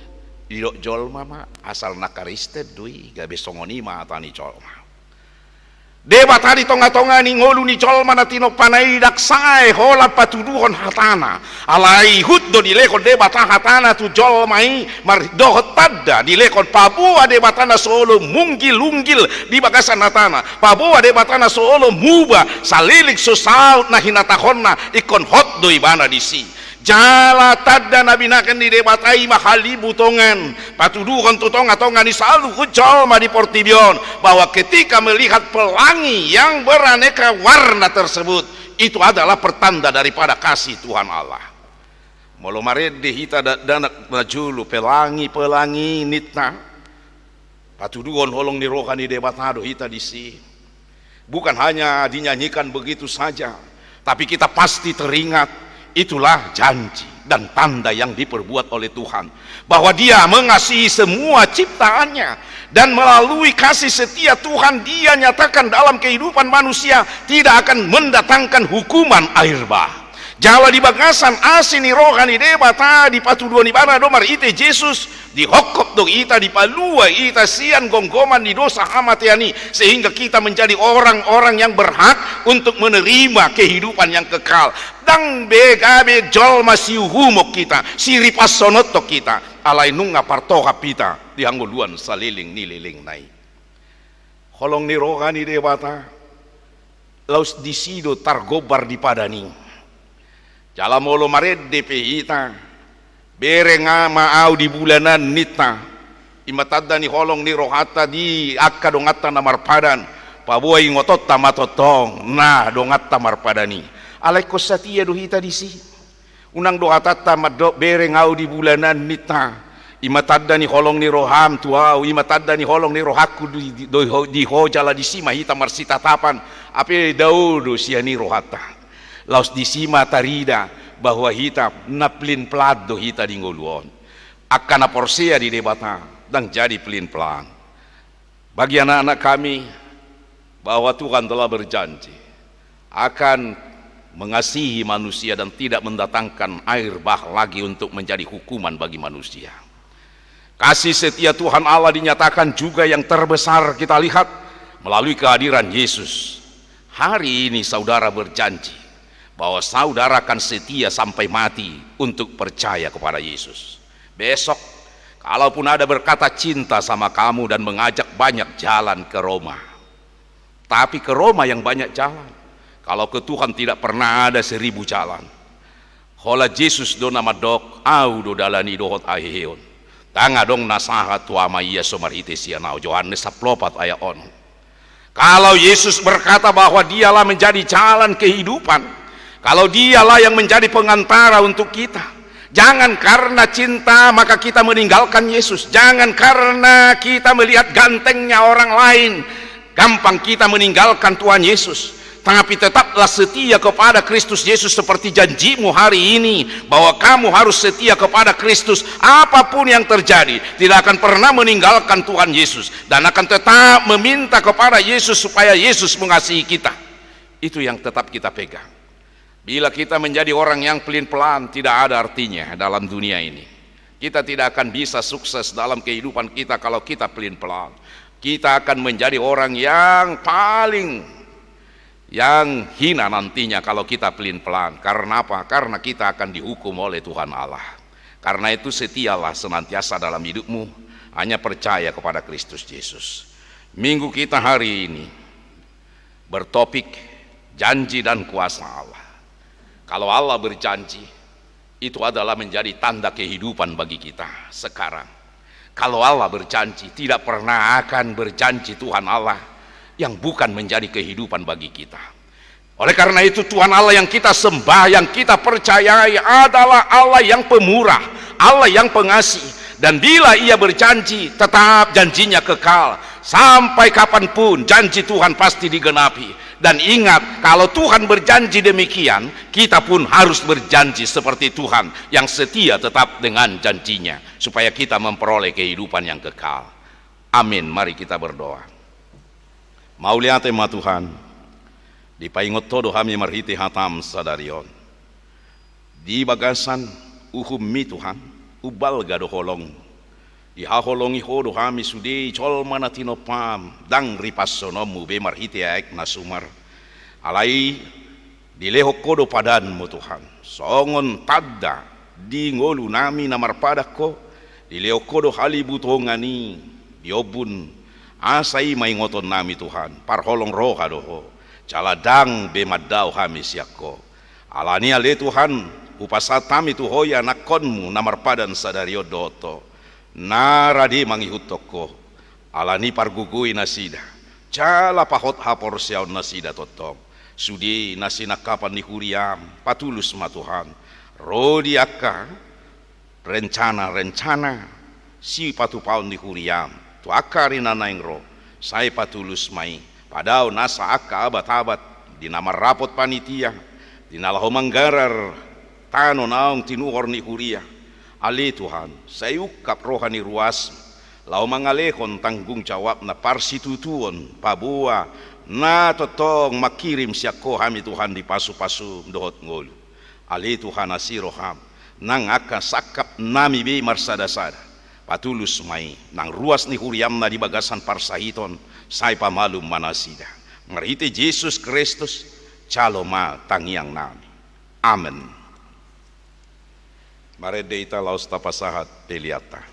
didok jolma ma, asal na Kristen do i, gabe songon i ma hata ni jolma. Debata di tongatonga ni ngolu ni jolma na tinompana i ndang sae holan patuduhon hatana. Alai huhut do dilehon Debata hatana tu jolma i, mar-, dohot tanda dilehon paboa Debata na so olo munggilunggil di bagasan hatana. Paboa Debata na so olo muba, saleleng so saut na hinatahonna, ingkon hot do ibana disi. Jala tanda na binahen ni Debata i ma halibutongan, patuduhon tu tongatonga ni saluhut jolma di portibi on, bahwa ketika melihat pelangi yang beraneka warna tersebut, itu adalah pertanda daripada kasih Tuhan Allah. Molo marende hita dakdanak na jolo pelangi-pelangi ninna, patuduhon holong ni roha ni Debata do hita disi. Bukan hanya dinyanyikan begitu saja, tapi kita pasti teringat, itulah janji dan tanda yang diperbuat oleh Tuhan, bahwa Dia mengasihi semua ciptaannya, dan melalui kasih setia Tuhan, Dia nyatakan dalam kehidupan manusia tidak akan mendatangkan hukuman air bah. Jala di bagasan asi ni roha ni Debata dipatuduhon ibana do marhite Jesus, dihophop do hita, dipalua hita sian gomgoman ni dosa hamatean i, sehingga kita menjadi orang-orang yang berhak untuk menerima kehidupan yang kekal. Ndang be gabe jolma siuhumon hita, siripashononhon hita, alai nunga partohap hita di hangoluan saleleng ni lelengna i. Holong ni roha ni Debata, laos disi do targombar di padan i. Jala molo marende pe hita, bere nga ma ahu di bulanan ninna, i ma tanda ni holong ni rohanta di angka donganta na marpadan, paboa ingotonta ma tongtong na donganta marpadan i. Alai ingkon satia do hita disi. Unang do hatanta mandok bere nga ahu di bulanan ninna, i ma tanda ni holong ni roham tu ahu, i ma tanda ni holong ni rohangku di, di, di ho, di ho, jala disi ma hita marsitatapan, hape dao do sian i rohanta. Laos disi ma tarida bahwa hita na plin plan do hita di ngolu on. Angka na porsea di Debata ndang jadi plin plan. Bagi anak-anak kami, bahwa Tuhan telah berjanji akan mengasihi manusia dan tidak mendatangkan air bah lagi untuk menjadi hukuman bagi manusia. Kasih setia Tuhan Allah dinyatakan juga yang terbesar kita lihat melalui kehadiran Yesus. Hari ini saudara berjanji bahwa saudara akan setia sampai mati untuk percaya kepada Yesus. Besok, kalaupun ada berkata cinta sama kamu dan mengajak banyak jalan ke Roma. Tapi ke Roma yang banyak jalan. Kalau ke Tuhan tidak pernah ada seribu jalan. Holan Jesus do na mandok, ahu do dalan i dohot haheheon. Ndang adong na sahat tu Ama ia so marhite sian ahu. Johannes sampulu opat ayat onom. Kalau Yesus berkata bahwa Dialah menjadi jalan kehidupan, kalau Dialah yang menjadi pengantara untuk kita, jangan karena cinta maka kita meninggalkan Yesus. Jangan karena kita melihat gantengnya orang lain, gampang kita meninggalkan Tuhan Yesus. Tapi tetaplah setia kepada Kristus Yesus seperti janji-Mu hari ini, bahwa kamu harus setia kepada Kristus. Apa pun yang terjadi, tidak akan pernah meninggalkan Tuhan Yesus dan akan tetap meminta kepada Yesus supaya Yesus mengasihi kita. Itu yang tetap kita pegang. Bila kita menjadi orang yang pelin-pelan, tidak ada artinya dalam dunia ini. Kita tidak akan bisa sukses dalam kehidupan kita kalau kita pelin-pelan. Kita akan menjadi orang yang paling, yang hina nantinya kalau kita pelin-pelan. Karena apa? Karena kita akan dihukum oleh Tuhan Allah. Karena itu, setialah senantiasa dalam hidupmu, hanya percaya kepada Kristus Yesus. Minggu kita hari ini bertopik janji dan kuasa Allah. Kalau Allah berjanji, itu adalah menjadi tanda kehidupan bagi kita sekarang. Kalau Allah berjanji, tidak pernah akan berjanji Tuhan Allah yang bukan menjadi kehidupan bagi kita. Oleh karena itu, Tuhan Allah yang kita sembah, yang kita percayai adalah Allah yang pemurah, Allah yang pengasih. Dan bila Ia berjanji, tetap janji-Nya kekal. Sampai kapanpun, janji Tuhan pasti digenapi. Dan ingat, kalau Tuhan berjanji demikian, kita pun harus berjanji seperti Tuhan yang setia tetap dengan janji-Nya, supaya kita memperoleh kehidupan yang kekal. Amin. Mari kita berdoa. Mauliate ma Tuhan, dipaingot Ho do hami marhite hataM sadari on. Di bagasan uhum-Mi Tuhan, umbalga do holong. Dihaholongi Ho do hami sude jolma na tinompaM, ndang ripansononMu be marhite aek na sumar. Alai dilehon Ho do padanMu Tuhan, songon tanda di ngolunami na marpadan Ho. Dilehon Ho do halibutongan i di ombun, asa i ma ingotonnami Tuhan, parholong roha do Ho, jala ndang be mandao hami sian Ho. Alani i ale Tuhan, hupasahat hami tu Ho ianakhonMu na marpadan sadari on dohot Ho, na rade mangihuthon Ho. Alani i pargogoi nasida, jala pahot haporseaon nasida tongtong. Sude na sinangkapan ni huriaM, patulus ma Tuhan, ro di angka rencana-rencana sipatupaon ni huriaM tu angka ari na naeng ro, sai patulus ma i. Padao nasa angka abat-abat di na marrapot panitia, di na laho manggarar tano naung tinuhor ni huria. Ale Tuhan, sai ungkap roha ni ruasMu laho mangalehon tanggung jawabna parsitutuon paboa na tongtong mangkirim sian Ho hami Tuhan di pasu-pasuM dohot ngolu. Ale Tuhan, asi rohaM, nang angka sangkapnami be marsada-sada, patulus ma i. Nang ruas ni huriaM na di bagasan parsahiton, sai pamalum ma nasida. Marhite Jesus Kristus, jalo ma tangiangnami. Amen. Marende hita laos tapasahat peleanta.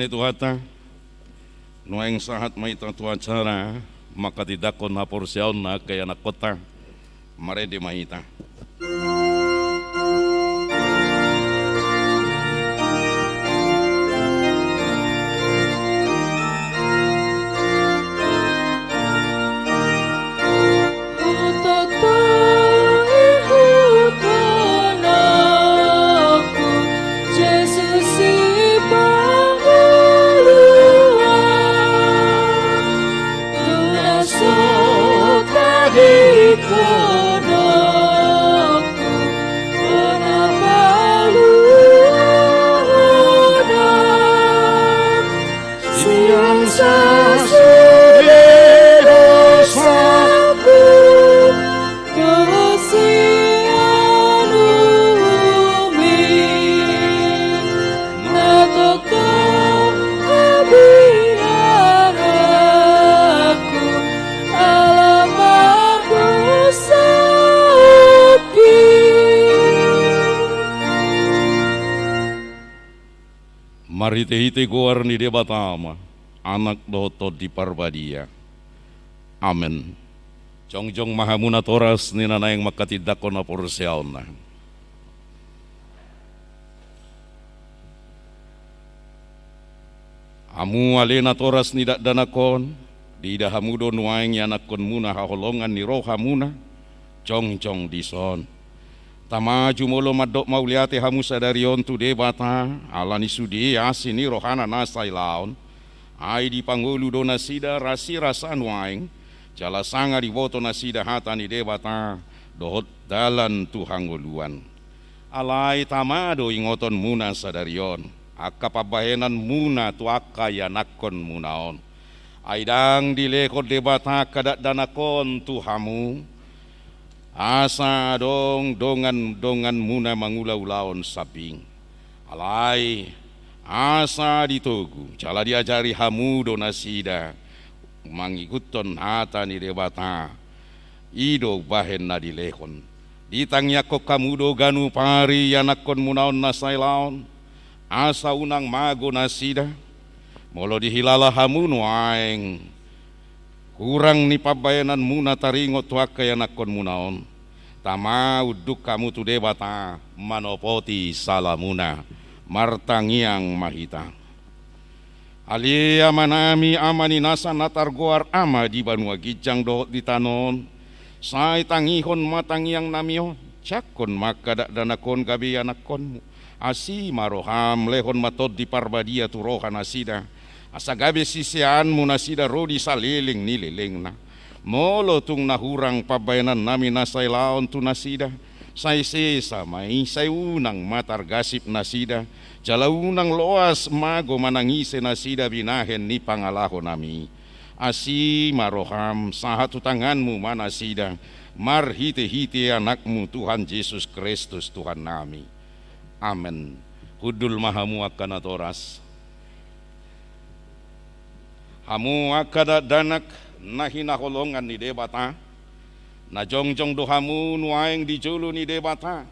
Tuhanta, nuaeng sahat ma hita tu acara mangkatindangkon haporseaon na angka ianakhonta. Marende ma hita. Marhitehite goar ni Debata Ama, Anak dohot Tondi Parbadia. Amen. Jongjong ma hamu natoras ni na naeng mangkatindangkon haporseaonna. Hamu ale natoras ni dakdanak on, diida hamu do nuaeng ianakhonmuna haholongan ni rohamuna, jongjong dison. Tama, jumolo mandok mauliate hamu sadari on tu Debata, ala ni sude asi ni rohana na sailaon. Ai dipangolu do nasida rasirasa nuaeng, jala sanga diboto nasida hata ni Debata, dohot dalan tu hangoluan. Alai tama do ingotonmuna sadari on, angka pambahenanmuna tu angka ianakhonmuna on. Ai ndang dilehon Debata angka dakdanak on tu hamu, asa adong dongan-donganmuna mangula ulaon sambing. Alai, asa ditogu, jala diajari hamu do nasida, mangikuthon hata ni Debata, i do bahen na dilehon. Ditangiangkon hamu do ganup ari ianakhonmuna on na sailaon, asa unang mago nasida, molo dihilala hamu nuaeng hurang ni pambahenanmuna taringot tu angka ianakhonmuna on. Tama, unduk hamu tu Debata, manopoti salamuna. Martangiang ma hita. Ale Amanami, Ama ni nasa na targoar Ama di banua ginjang dohot di tano on, sai tangihon ma tangiangnami on, jangkon ma angka dakdanak on gabe ianakhonmu. Asi ma roham, lehon ma Tondi Parbadia tu roha nasida, asa gabe siseanmu nasida ro di saleleng ni lelengna. Molo tung na hurang pambahenannami na sailaon tu nasida, sai sesa ma i, sai unang ma targasip nasida, jala unang loas mago manang ise nasida binahen ni pangalahonami. Asi ma roham, sahat tu tanganmu ma nasida, marhitehite Anakmu Tuhan Jesus Kristus Tuhannami. Amen. Hundul ma hamu angka natoras. Hamu angka dakdanak na hinaholongan ni Debata, na jongjong do hamu nuaeng di jolo ni Debata,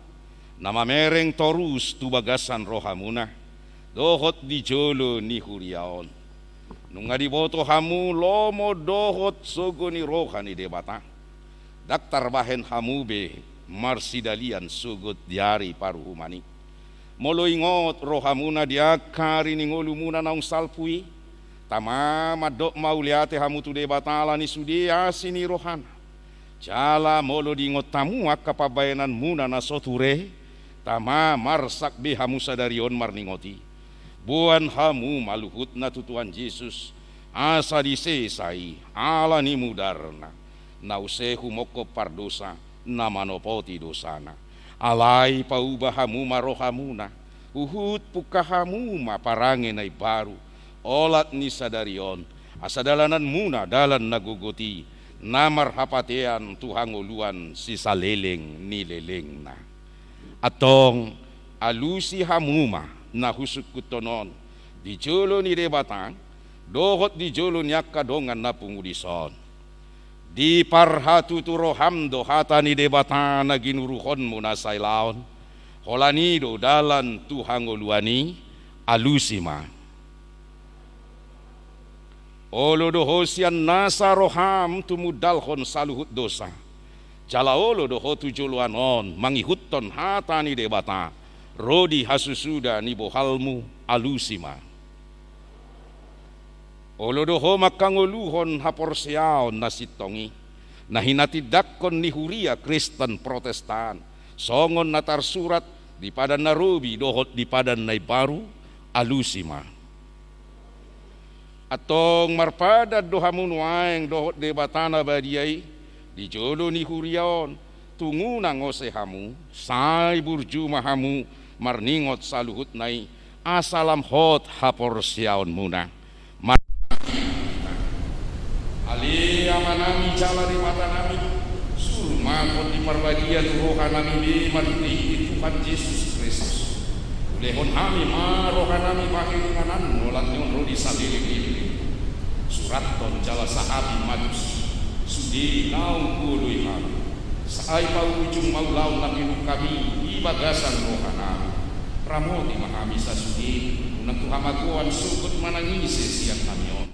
na mamereng torus tu bagasan rohamuna, dohot di jolo ni huria on. Nunga diboto hamu lomo dohot sogo ni roha ni Debata. Ndang tarbahen hamu be marsidalian sogot di ari paruhuman i. Molo ingot rohamuna di angka ari ni ngolumuna naung salpu i, tama mandok mauliate hamu tu Debata ala ni sude asi ni rohana. Jala molo diingot hamu angka pambahenanmuna na so ture, tama marsak be hamu sadari on marningot i. Boan hamu ma luhutna tu Tuhan Jesus, asa disesa i ala ni mudarna, na use humongkop pardosa, na manopoti dosana. Alai pauba hamu ma rohamuna, huhut pungka hamu ma parange na imbaru, olat ni sadari on, asa dalananmuna dalan na gogot i, na marhapatean tu hangoluan sisaleleng ni lelengna. Antong, alusi hamu ma na husungkunhon on, di jolo ni Debata, dohot di jolo ni angka dongan na pungu dison. Diparhatutu roham do hata ni Debata na ginuruhonmu na sailaon, holan i do dalan tu hangoluan i, alusi ma. Olo do ho sian nasa roham tumundalhon saluhut dosa. Jala olo do ho tu joloan on mangihuthon hata ni Debata, ro di hasusuda ni bohalmu, alusi ma. Olo do ho manghangoluhon haporseaon na sintong i, na hinatindangkon ni huria Kristen Protestan, songon na tarsurat di Padan na Robi dohot di Padan na Imbaru, alusi ma. Antong marpadan do hamu nuaeng dohot Debata na badia i, di jolo ni huria on, tung unang ose hamu, sai burju ma hamu marningot saluhutna i, asa lam hot haporseaonmuna. Mar- Ale Amanami jala Debatanami, suru ma Tondi Parbadia tu rohanami be marhitehite Tuhan Jesus Kristus. Ulehon hami ma rohanami bahen inganan, olat ni on ro di saleleng ni leleng. Surathon jala sahapi ma tusi sude naung huoloi hami. Sai paujung ma ulaon na pinungka i di bagasan rohanami. Ramoti ma hami sasude, unang tu hamagoan sogot manang ise sian hami on.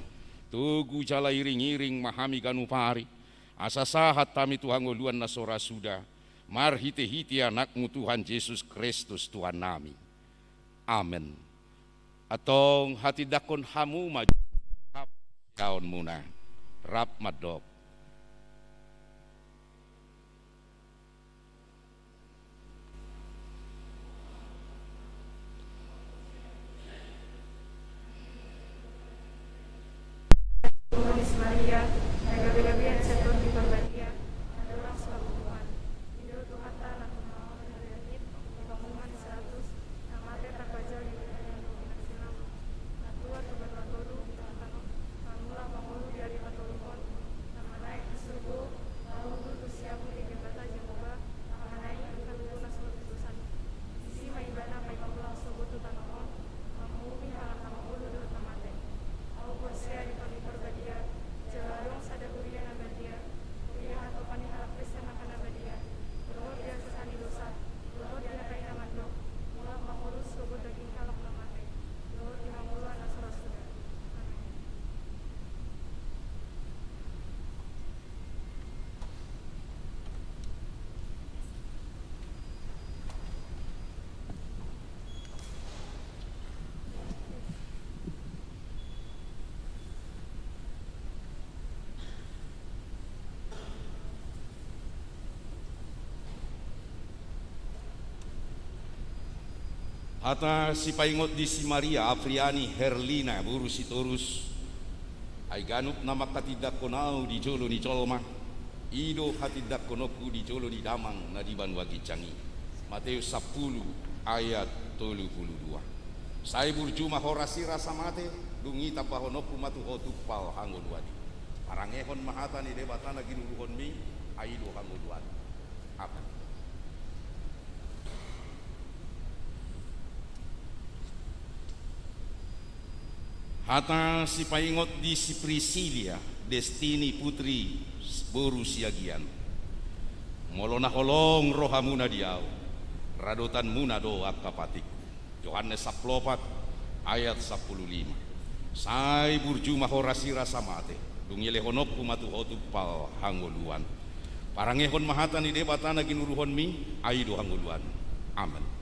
Togu jala iring-iring ma hami ganup ari, asa sahat hami tu hangoluan na so ra suda, marhitehite Anakmu Tuhan Jesus Kristus Tuhannami. Amen. Antong hatindangkon hamu ma haporseaonmuna. Rap mandok. Maria, na gabe-gabean sian Tondi Parbadia, andorang so habutuhan. I do Tuhanta na tumangihon di langit, di panguhuman ni si Pilatus, na mate tarpajal di balian ni na pinarsilang. Na tua tu banua tolu, di tano-tano, na mulak mangolu di ari patoluhon, na manaek tu surgo, laho hundul tu siamun ni Debata Jahowa, Amana i, na tubu na so hatutusan. Disi ma Ibana paima mulak sogot tu tano on, manguhumi halak na mangolu dohot na mate. Ahu porsea di Tondi Parbadia, jala adong sada huria na badia, huria hatopan ni halak Kristen angka na badia, dohot di hasesaan ni dosa, dohot di hata i na mandok, mulak mangolu sogot daging halak na mate, dohot di hangoluan na so ra suda. Amen. Hata sipaingot di si Maria Apriani Herlina boru Sitorus. Ai ganup na manghatindangkon ahu di jolo ni jolma, i do hatindangkononku di jolo ni Damang na di banua ginjang i. Mateus sampulu ayat tolu pulu dua. Sai burju ma ho rasirasa mate, dung i tambahononku ma tu ho tumpal hangoluan i. Parangehon ma hata ni Debata na ginuruhonmi, ai i do hangoluan. Amen. Hata sipaingot di si Prisilia Destini Putri boru Siagian. Molo na holong rohamuna di ahu, radotanmuna do angka patikku. Johannes sampulu opat ayat sampulu lima. Sai burju ma ho rasirasa mate, dung i lehononku ma tu ho tumpal hangoluan. Parangehon ma hata ni Debata na ginuruhonmi, ai i do hangoluan. Amen.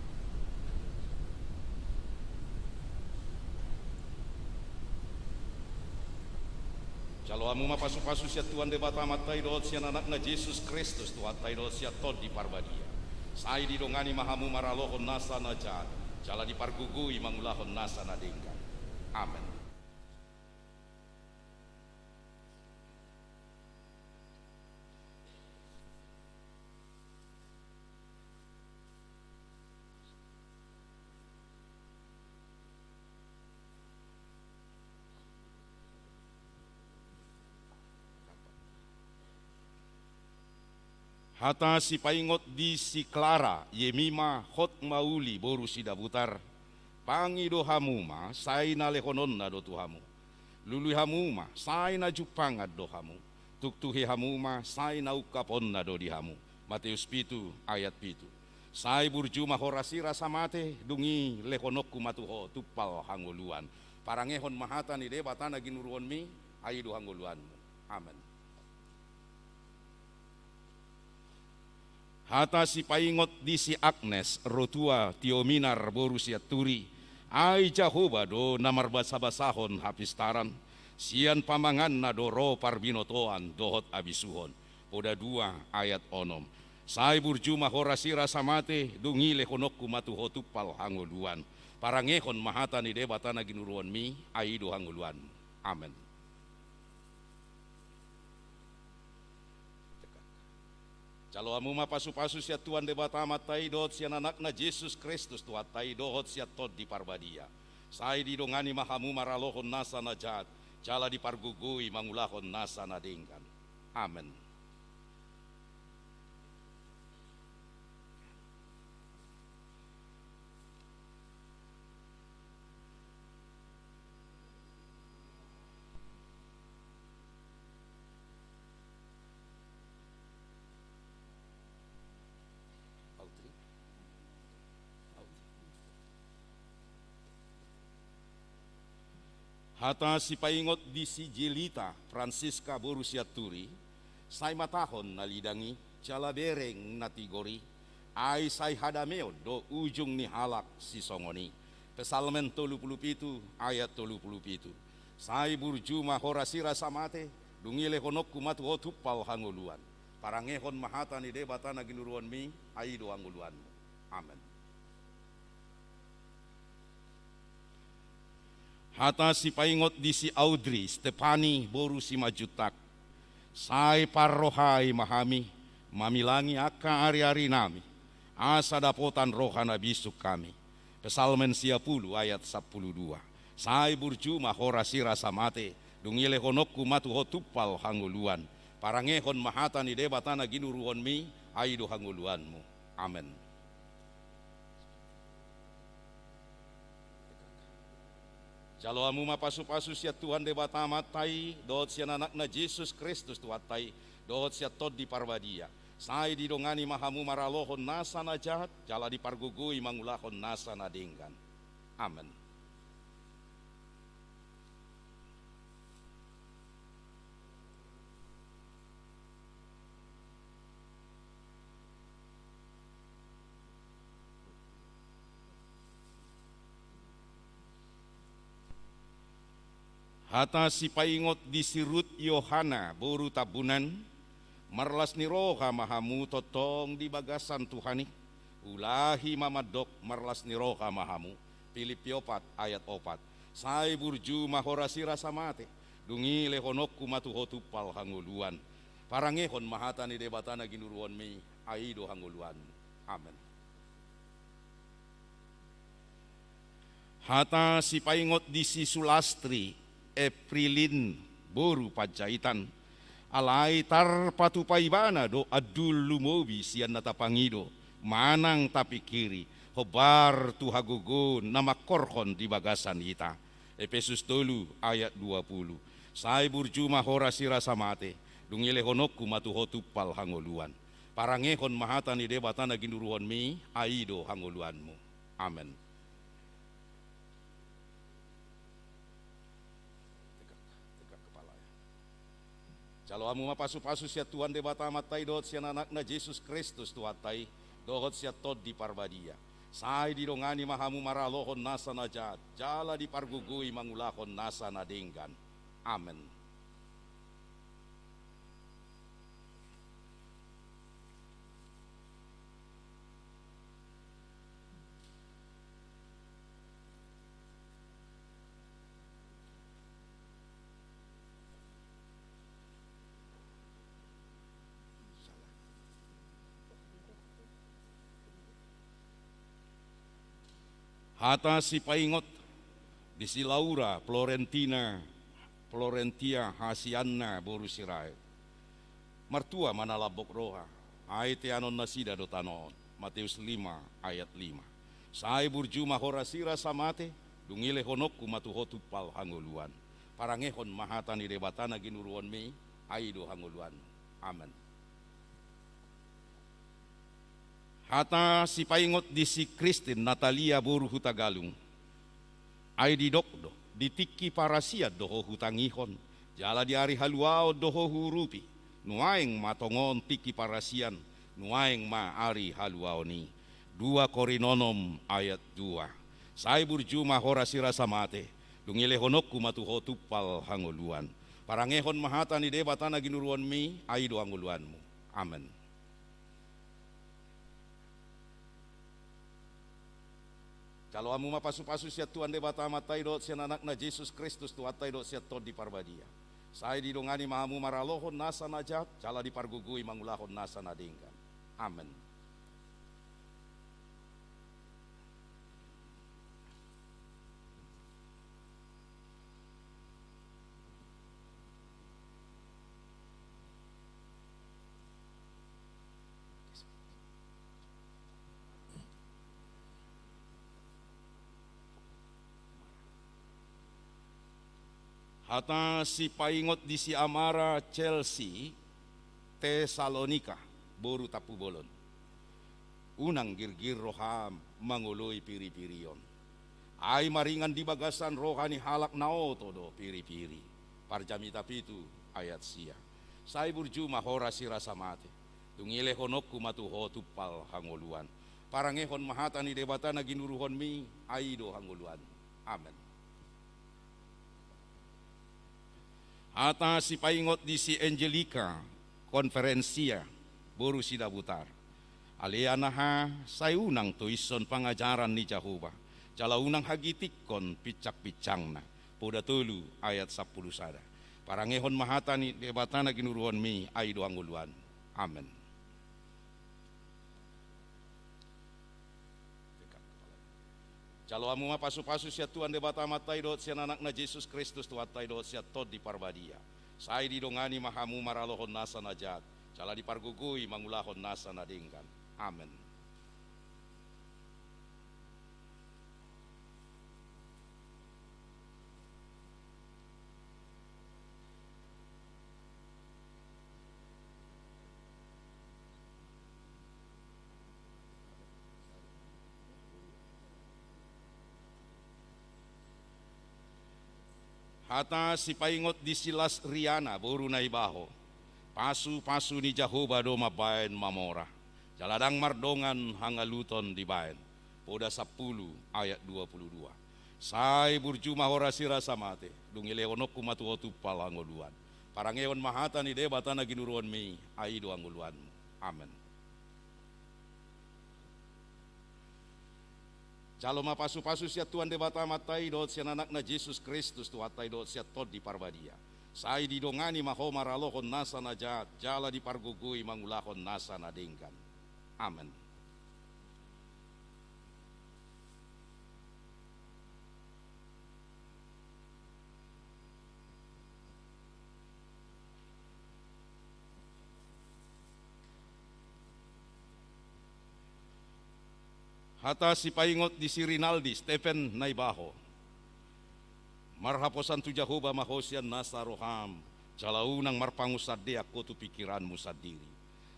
Jalo hamu ma pasupasu sian Tuhan Debata Amanta i dohot sian Anakna Jesus Kristus Tuhanta i dohot sian Tondi Parbadia. Sai didongani ma hamu maralohon nasa na jat, jala dipargogoi mangulahon nasa na denggan. Amen. Hata sipaingot di si Klara Yemima Hotmauli boru Sidabutar. Pangido hamu ma, sai na lehononna do tu hamu. Lului hamu ma, sai na jumpangan do hamu. Tuktuhi hamu ma, sai na ungkaponna do di hamu. Mateus pitu ayat pitu. Sai burju ma ho rasirasa mate, dung i lehononku ma tu ho tumpal hangoluan. Parangehon ma hata ni Debata na ginuruhonmi, Ai do hangoluanmu. Amen. Hata sipaingot di si Agnes, ro tua Tiominar boru Sianturi, ai Jahowa do na marbasabasahon hapistaran, sian pamanganna do ro parbinotoan dohot habisuhon. Poda dua ayat onom. Sai burju ma ho rasi rasa mate, dung i lehononku ma tu ho tumpal hangoluan. Parangehon ma hata ni Debata na ginuruonmi, ai do hangoluanmu. Amen. Jalo hamu ma pasupasu sian Tuhan Debata Amanta i, dohot sian Anakna Jesus Kristus Tuhanta i, dohot sian Tondi Parbadia. Sai didongani ma hamu maralohon nasa na jat, jala dipargogoi mangulahon nasa na denggan. Amen. Hata sipaingot di si Jelita Francisca boru Sianturi, sai matahon na lidang i, jala bereng na tigor i, ai sai hadameon do ujung ni halak sisongon i. Psalmen tolu pulu pitu ayat tolu pulu pitu. Sai burju ma ho rasi rasa mate, dung i lehononku ma tu ho tumpal hangoluan. Parangehon ma hata ni Debata na ginuruonmi, ai do hangoluanmu. Amen. Hata sipaingot di si Audrey Stefani boru Simanjuntak. Sai parrohai ma hami mamilangi angka ariarinami, asa dapotan roha na bisuk hami. Psalmen sia pulu ayat sampulu dua. Sai burju ma ho rasi rasa mate, dung i lehononku ma tu ho tumpal hangoluan. Parangehon ma hata ni Debata na ginuruonmi, ai do hangoluanmu. Amen. Jalo hamu ma pasupasu sian Tuhan Debata Amanta i, dohot sian Anakna Jesus Kristus Tuhanta i, dohot sian Tondi Parbadia. Sai didongani ma hamu maralohon nasa na jat, jala dipargogoi mangulahon nasa na denggan. Amen. Hata sipaingot di si Rut Yohana boru Tambunan. Marlas ni roha ma hamu tongtong di bagasan Tuhan i. Ulahi ma mandok marlas ni roha ma hamu. Pilippi opat ayat opat. Sai burju ma ho rasi rasa mate, dung i lehononku ma tu ho tumpal hangoluan. Parangehon ma hata ni Debata na ginuruonmi, ai do hangoluanmu. Amen. Hata sipaingot di si Sulastri Eprilin boru Panjaitan. Alai tarpatupa ibana do andul lumobi sian na tapangido manang tapingkiri, hombar tu hagogoon na mangkorhon di bagasan hita. Epesus tolu ayat dua pulu. Sai burju ma ho rasi rasa mate, dung i lehononku ma tu ho tumpal hangoluan. Parangehon ma hata ni Debata na ginuruonmi, ai do hangoluanmu. Amen. Tegak, tegak kepala ya. Jalo hamu ma pasupasu sian Tuhan Debata Amanta i, dohot sian Anakna Jesus Kristus Tuhanta i, dohot sian Tondi Parbadia. Sai didongani ma hamu maralohon nasa na jat, jala dipargogoi mangulahon nasa na denggan. Amen. Hata sipaingot di si Laura Florentina, Florentia Hasianna boru Sirait. Martua ma na lambok roha, ai teanon nasida do tano on. Mateus lima ayat lima. Sai burju ma ho rasi rasa mate, dung i lehononku ma tu ho tumpal hangoluan. Parangehon ma hata ni Debata na ginuruonmi, ai do hangoluan. Amen. Hata sipaingot di si Kristin Natalia boru Hutagalung. Ai didok do, di tingki parasian do ho hutangihon, Jala di ari haluaon do ho huurupi, nuaeng ma tongon tingki parasian, nuaeng ma ari haluaon i. Dua Korintus onom ayat dua. Sai burju ma ho rasirasa mate, dung i lehononku ma tu ho tumpal hangoluan. Parangehon ma hata ni Debata na ginuruhonmi, ai do hangoluanmu. Amen. Jalo hamu ma pasupasu sian Tuhan Debata Amanta i dohot sian Anakna Jesus Kristus Tuhanta i dohot sian Tondi Parbadia. Sai didongani ma hamu maralohon nasa na jat, jala dipargogoi mangulahon nasa na denggan. Amen. Hata sipaingot di si Amara Chelsea, Tesalonika, boru Tampubolon. Unang girgir roham mangoloi piripiri on. Ai maringan di bagasan roha ni halak na oto do piripiri. Parjamita pitu ayat sia. Sai burju ma ho rasirasa mate, dung i lehononku ma tu ho tumpal hangoluan. Parangehon ma hata ni Debata na ginuruhonmi, ai do hangoluan. Amen. Hata sipaingot di si Angelika, Konferensia, boru Sidabutar. Ale anaha, sai unang toishon pangajaran ni Jahowa, jala unang hagitikkon pinsangpinsangna. Poda tolu ayat sampulu sada. Parangehon ma hata ni Debata na ginuruhonmi, ai do hangoluan. Amen. Jalo hamu ma pasupasu sian Tuhan Debata Amanta i dohot sian Anakna Jesus Kristus Tuhanta i dohot sian Tondi Parbadia. Sai didongani ma hamu maralohon nasa na jat, jala dipargogoi mangulahon nasa na denggan. Amen. Hata sipaingot di si Las Riana, boru Naibaho. Pasupasu ni Jahowa do mambahen mamora, jala ndang mardongan hangaluton dibahen. Poda sampulu ayat dua pulu dua. Sai burju ma ho rasirasa mate, dung i lehononku ma tu ho tumpal hangoluan. Parangehon ma hata ni Debata na ginuruhonmi, ai do hangoluanmu. Amen. Jalo ma pasupasu sian Tuhan Debata Amanta i dohot sian Anakna Jesus Kristus Tuhanta i dohot sian Tondi Parbadia. Sai didongani ma ho maralohon nasa na jat, jala dipargogoi mangulahon nasa na denggan. Amen. Hata sipaingot di si Rinaldi, Stephen Naibaho. Marhaposan tu Jahowa ma ho sian nasa roham, jala unang marpangunsandean ho tu pingkiranmu sandiri.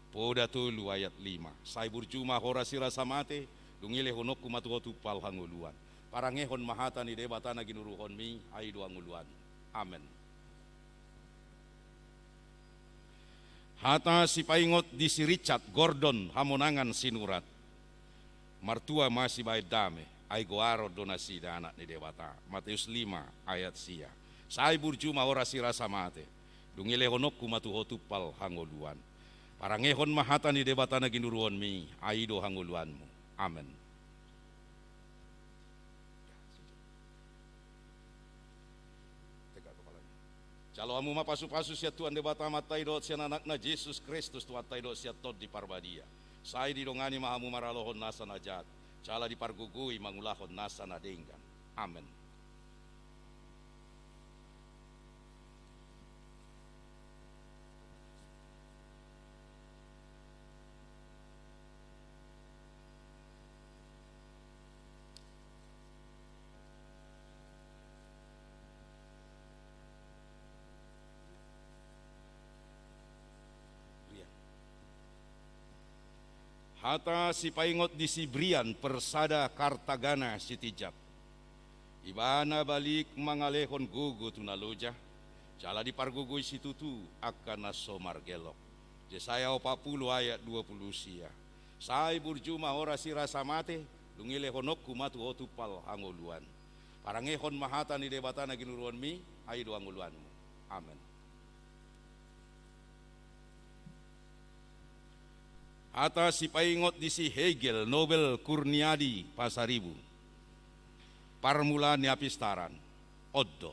Poda tolu ayat lima. Sai burju ma ho rasirasa mate, dung i lehononku ma tu ho tumpal hangoluan. Parangehon ma hata ni Debata na ginuruhonmi, ai do hangoluan. Amen. Hata sipaingot di si Richard Gordon Hamonangan Sinurat. Martua ma sibahen dame, ai goaron do nasida anak ni Debata. Mateus lima ayat sia. Sai burju ma ho rasirasa mate, dung i lehononku ma tu ho tumpal hangoluan. Parangehon ma hata ni Debata na ginuruhonmi, ai do hangoluanmu. Amen. Jalo hamu ma pasupasu sian Tuhan Debata Amanta i dohot sian Anakna Jesus Kristus Tuhanta i dohot sian Tondi Parbadia. Sai didongani ma hamu maralohon nasa na jat, jala dipargogoi mangulahon nasa na denggan. Amen. Hata sipaingot di si Brian Persada Kartagana Sitinjak. Ibana balik mangalehon gogo tu na loja, jala dipargogoi situtu angka na so margellok. Jesaya opat pulu ayat dua pulu sia. Sai burju ma ho rasirasa mate, dung i lehononku ma tu ho tumpal hangoluan. Parangehon ma hata ni Debata na ginuruonmi, ai do hangoluanmu. Amen. Hata sipaingot di si Hegel Nobel Kurniadi Pasaribu. Parmulaan ni hapistaran. On do,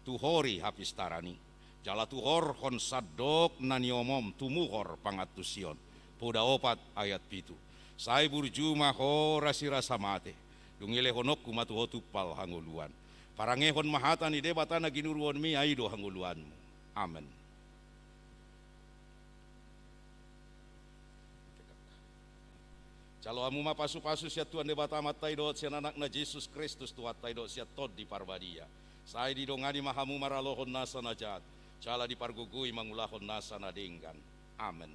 tuhori hapistaran i, jala tuhorhon sandok na niomom tumuhor pangantusion. Poda opat ayat pitu. Sai burju ma ho rasirasa mate, dung i lehononku ma tu ho tumpal hangoluan. Parangehon ma hata ni Debata na ginuruonmi, ai do hangoluanmu. Amen. Jalo hamu ma pasupasu sian Tuhan Debata Amanta i dohot sian Anakna Jesus Kristus Tuhanta i dohot sian Tondi Parbadia. Sai didongani ma hamu maralohon nasa na jat, jala dipargogoi mangulahon nasa na denggan. Amen.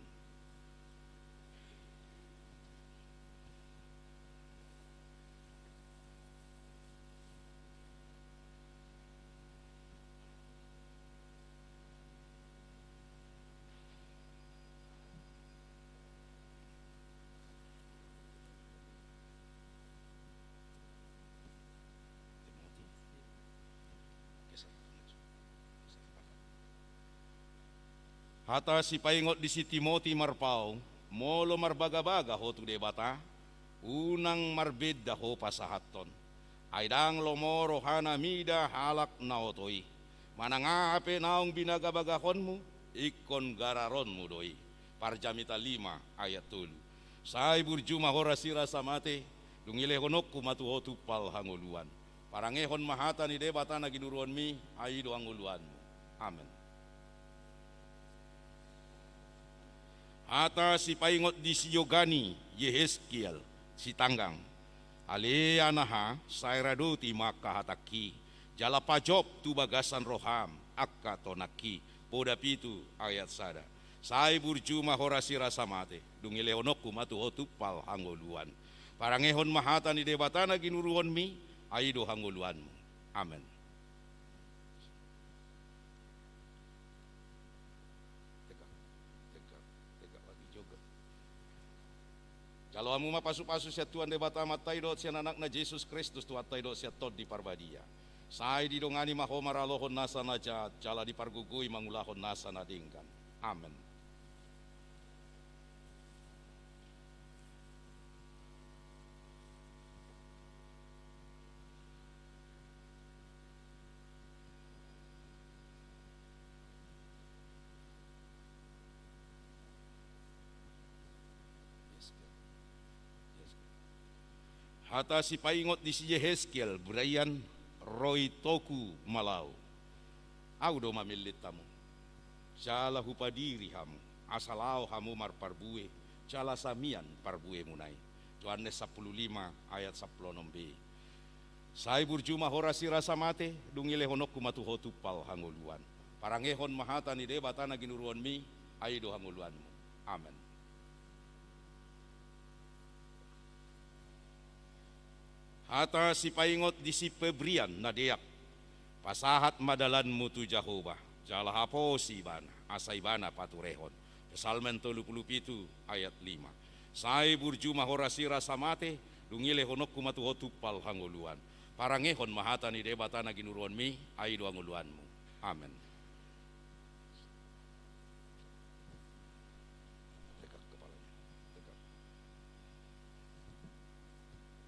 Hata sipaingot di si Timoti marpaung, molo marbagabaga ho tu Debata, unang marbenda ho pasahathon. Ai ndang lomo rohana mida halak na oto i. Manang aha pe naung binagabagahonmu, ingkon gararonmu do i. Parjamita lima ayat tolu. Sai burju ma ho rasirasa mate, dung i lehononku ma tu ho tumpal hangoluan. Parangehon ma hata ni Debata na ginuruonmi, ai do hangoluanmu. Amen. Hata sipaingot di si Yogani Yehezkiel Sitanggang. Ale anaha, sai radoti ma angka hatangki, jala pajop tu bagasan roham angka tonangki. Poda pitu ayat sada. Sai burju ma ho rasirasa mate, dung i lehononku ma tu ho tumpal hangoluan. Parangehon ma hata ni Debata na ginuruonmi, ai do hangoluanmu. Amen. Tegak, tegak, tegak lagi juga. Jalo hamu ma pasupasu sian Tuhan Debata Amanta i dohot sian Anakna Jesus Kristus Tuhanta i dohot sian Tondi Parbadia. Sai didongani ma ho maralohon nasa na jat, jala dipargogoi mangulahon nasa na denggan. Amen. Hata sipaingot di si Yehezkiel Brian Roitoku Malau. Ahu do mamillit hamu, jala hupadiri hamu, asa laho hamu marparbue, jala samian parbuemuna i. Johannes sampulu lima ayat sampulu onom b. Sai burju ma ho rasirasa mate, dung i lehononku ma tu ho tumpal hangoluan. Parangehon ma hata ni Debata na ginuruonmi, ai do hangoluanmu. Amen. Hata sipaingot di si Pebrian na deak. Pasahat ma dalanmu tu Jahowa, jala haposi ibana, asa ibana paturehon. Psalmen tolu pulu pitu ayat lima. Sai burju ma ho rasirasa mate, dung i lehononku ma tu ho tumpal hangoluan. Parangehon ma hata ni Debata na ginuruonmi, ai do hangoluanmu. Amen. Tegak kepalanya. Tegak.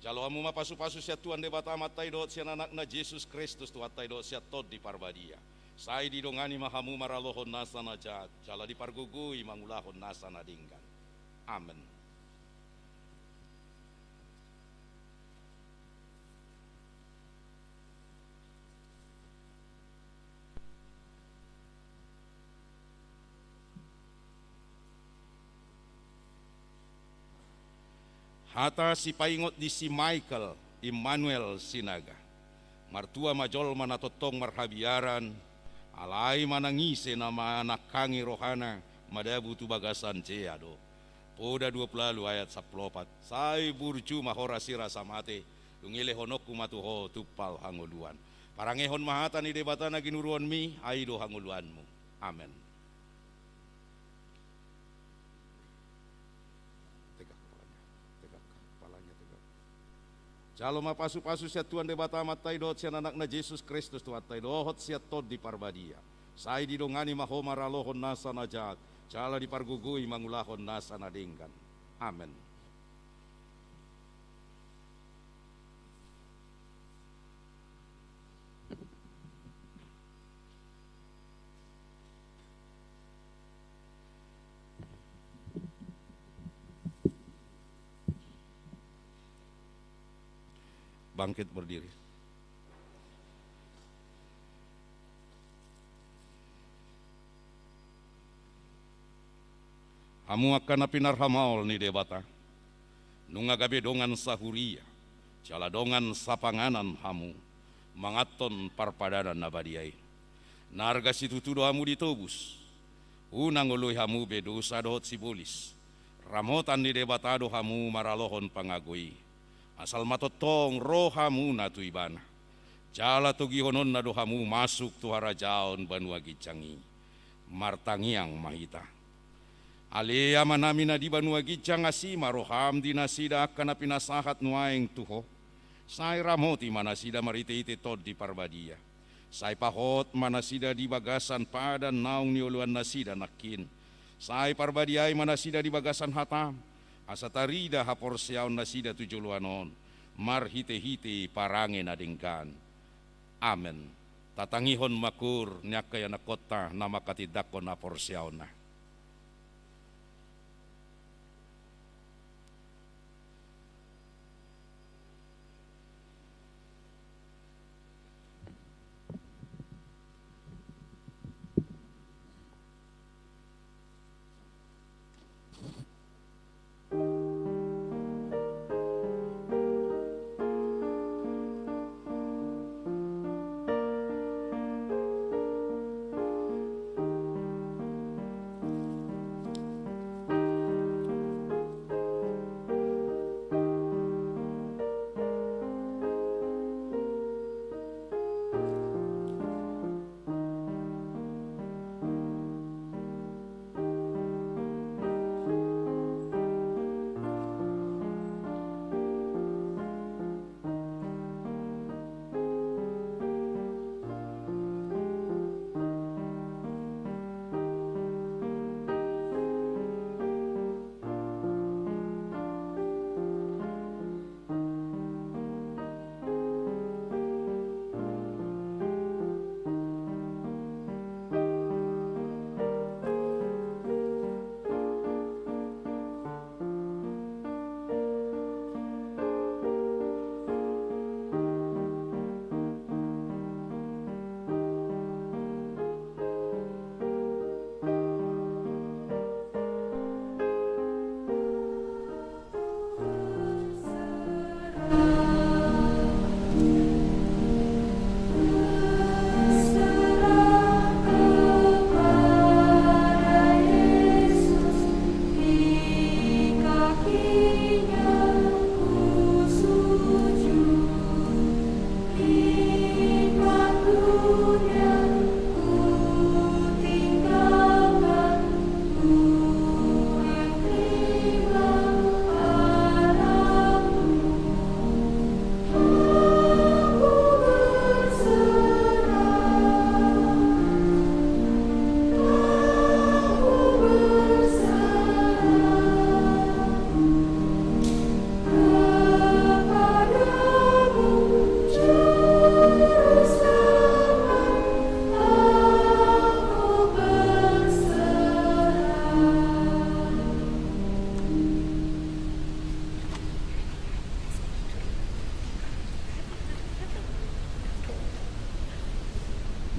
Jalo hamu ma pasupasu sian Tuhan Debata Amanta i dohot sian Anakna Jesus Kristus Tuhanta i dohot sian Tondi Parbadia. Sai didongani ma hamu maralohon nasa na jat, jala dipargogoi mangulahon nasa na denggan. Amen. Hata sipaingot di si Michael Immanuel Sinaga. Martua ma jolma na tongtong marhabiaran, alai manang ise na manangkangi rohana madabu tu bagasan jea do. Poda dua pulu ualu ayat sampulu opat. Sai burju ma ho rasirasa mate, dung i lehononku ma tu ho tumpal hangoluan. Parangehon ma hata ni Debata na ginuruonmi, ai do hangoluanmu. Amen. Tegak kepalanya, tegak kepalanya, tegak. Jalo ma pasupasu sian Tuhan Debata Amanta i dohot sian Anakna Jesus Kristus Tuhanta i dohot sian Tondi Parbadia. Sai didongani ma ho maralohon nasa na jat, jala dipargogoi mangulahon nasa na denggan. Amen. Bangkit berdiri. Hamu angka na pinarhamaol ni Debata, nunga gabe dongan sahuria jala dongan sapanganan hamu manganhon parpadanan na badia i. Na arga situtu do hamu ditobus. Unang oloi hamu be dosa dohot sibolis. Ramotan ni Debata do hamu maralohon pangago i. Asal ma tongtong ro hamu na tu Ibana. Jala togihononna do hamu masuk tu harajaon banua ginjang i. Martangiang ma hita. Ale Amanami na di banua ginjang, asi ma roham di nasida angka na pinasahat nuaeng tu Ho. Sai ramoti ma nasida marhitehite Tondi Parbadia. Sai pahot ma nasida di bagasan padan naung nioloan nasida nangkin. Sai parbadiai ma nasida di bagasan hatam, asa tarida haporseaon nasida tu joloan on, marhitehite parange na denggan. Amen. Tatangihon ma koor ni angka ianakhonta na manghatindanghon haporseaonna.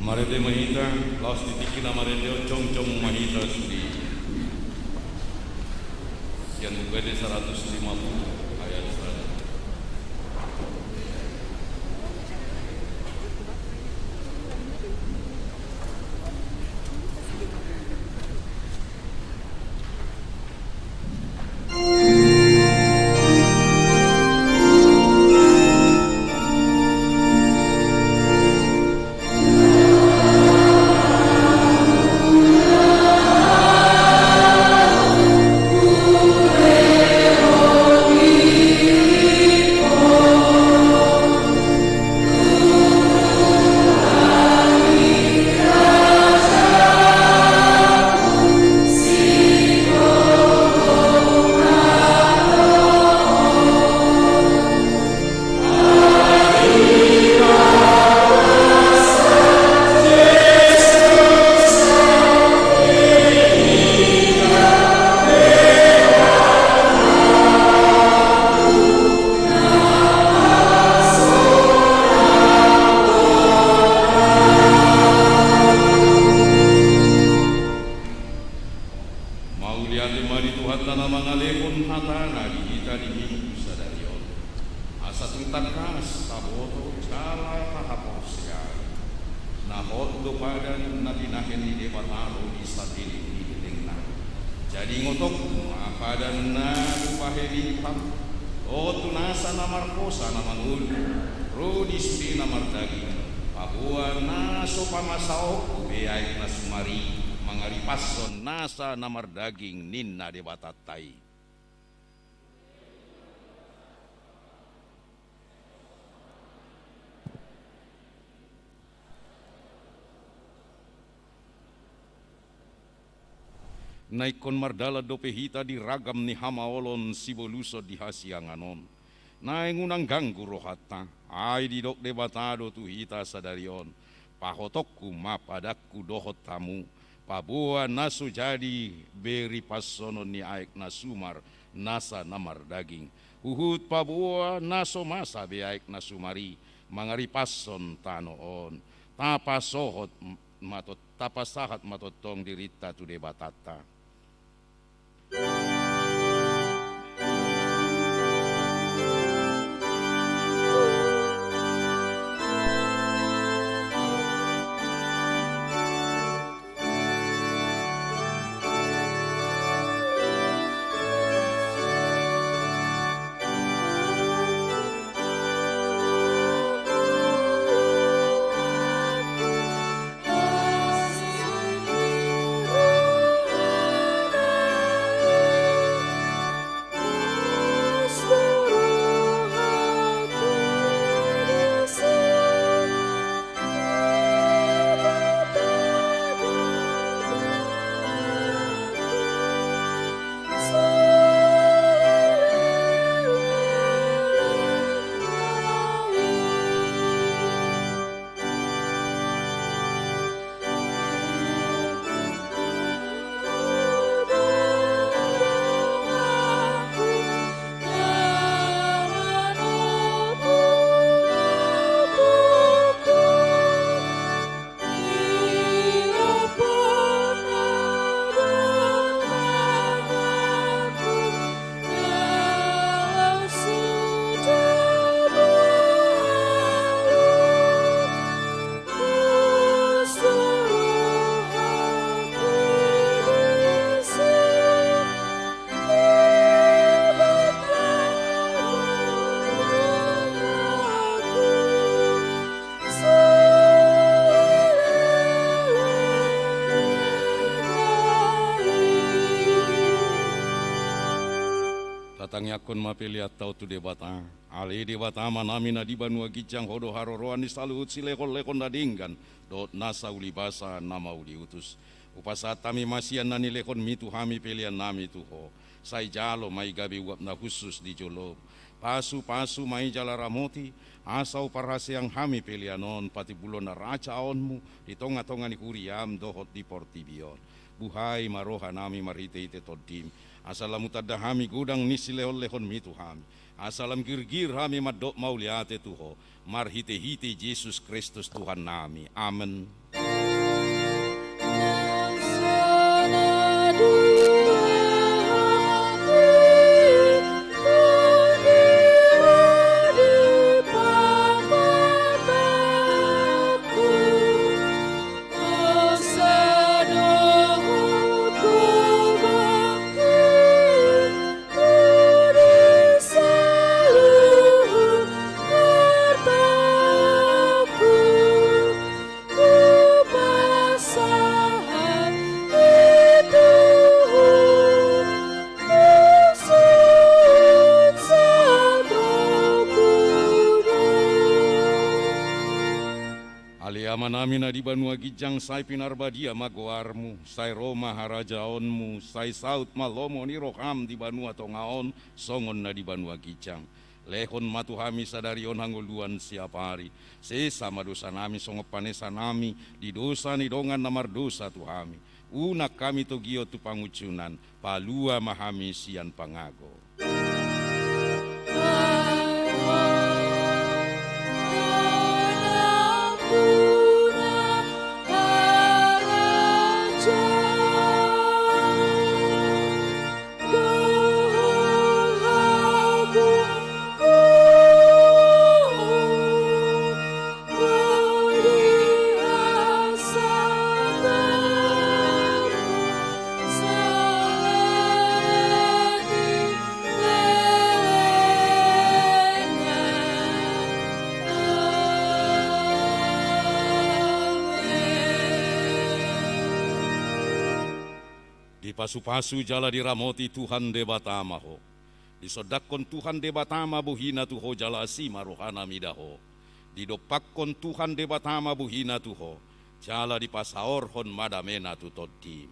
Marende ma hita, laos di tingki na marende on jongjong ma hita sude. Sian Buku Ende saratus lima puluh ayat sada. Mangalehon hatana di hita di Minggu sadari on, asa tung tangkas taboto jala tahaporseai na hot do padan na binahen ni Debata ro di salelenglelengna. Jadi ingotongku ma padan na hupahilihon dohot tu nasa na marhosa na mangolu ro di sude na mardaging, paboa na so pamasaonku be aek na sumar i mangaripashon nasa na mardaging ninna Debatanta i. Na ingkon mardalan dope hita di ragam ni hamaolon sibolushon di hasiangan on, naeng unang ganggu rohanta. Ai didok Debata do tu hita sadari on: Pahotongku ma padanku dohot hamu, paboa na so jadi be ripashonon ni aek na sumar nasa na mardaging. Huhut paboa na so masa be aek na sumar i mangaripashon tano on. Tapasohot ma tot-, tapasahat ma tongtong dirinta tu Debatanta. Tatangiangkon ma peleanta on tu Debata. Ale Debata Amanami na di banua ginjang, Ho do haroroan ni saluhut silehonlehon na denggan dohot nasa ulibasa na mauliutus. Hupasahat hami ma sian na nilehonmi tu hami peleannami tu Ho. Sai jalo ma i gabe uap na hushus di jolom. Pasupasu ma i jala ramoti, asa huparhaseang hami pelean on patimbulhon harajaonmu di tongatonga ni huriam dohot di portibi on. Buhai ma rohanami marhitehite Tondim, asa lam hutanda hami godang ni silehonlehonmi tu hami, asa lam girgir hami mandok mauliate tu Ho, marhitehite Jesus Kristus Tuhannami. Amen. Ale Amanami na di banua ginjang, sai pinarbadia ma goarmu, sai ro ma harajaonmu, sai saut ma lomo ni roham di banua tonga on songon na di banua ginjang. Lehon ma tu hami sadari on hangoluan siapari. Sesa ma dosanami songon panesanami di dosa ni dongan na mardosa tu hami. Unang hami togihon tu pangunjunan, palua ma hami sian pangago. Dipasupasu jala diramoti Tuhan Debata ma ho. Disondangkon Tuhan Debata ma bohina tu ho jala asi ma rohana mida ho. Didompakkon Tuhan Debata ma bohina tu ho, jala dipasaorhon ma damena tu tondim.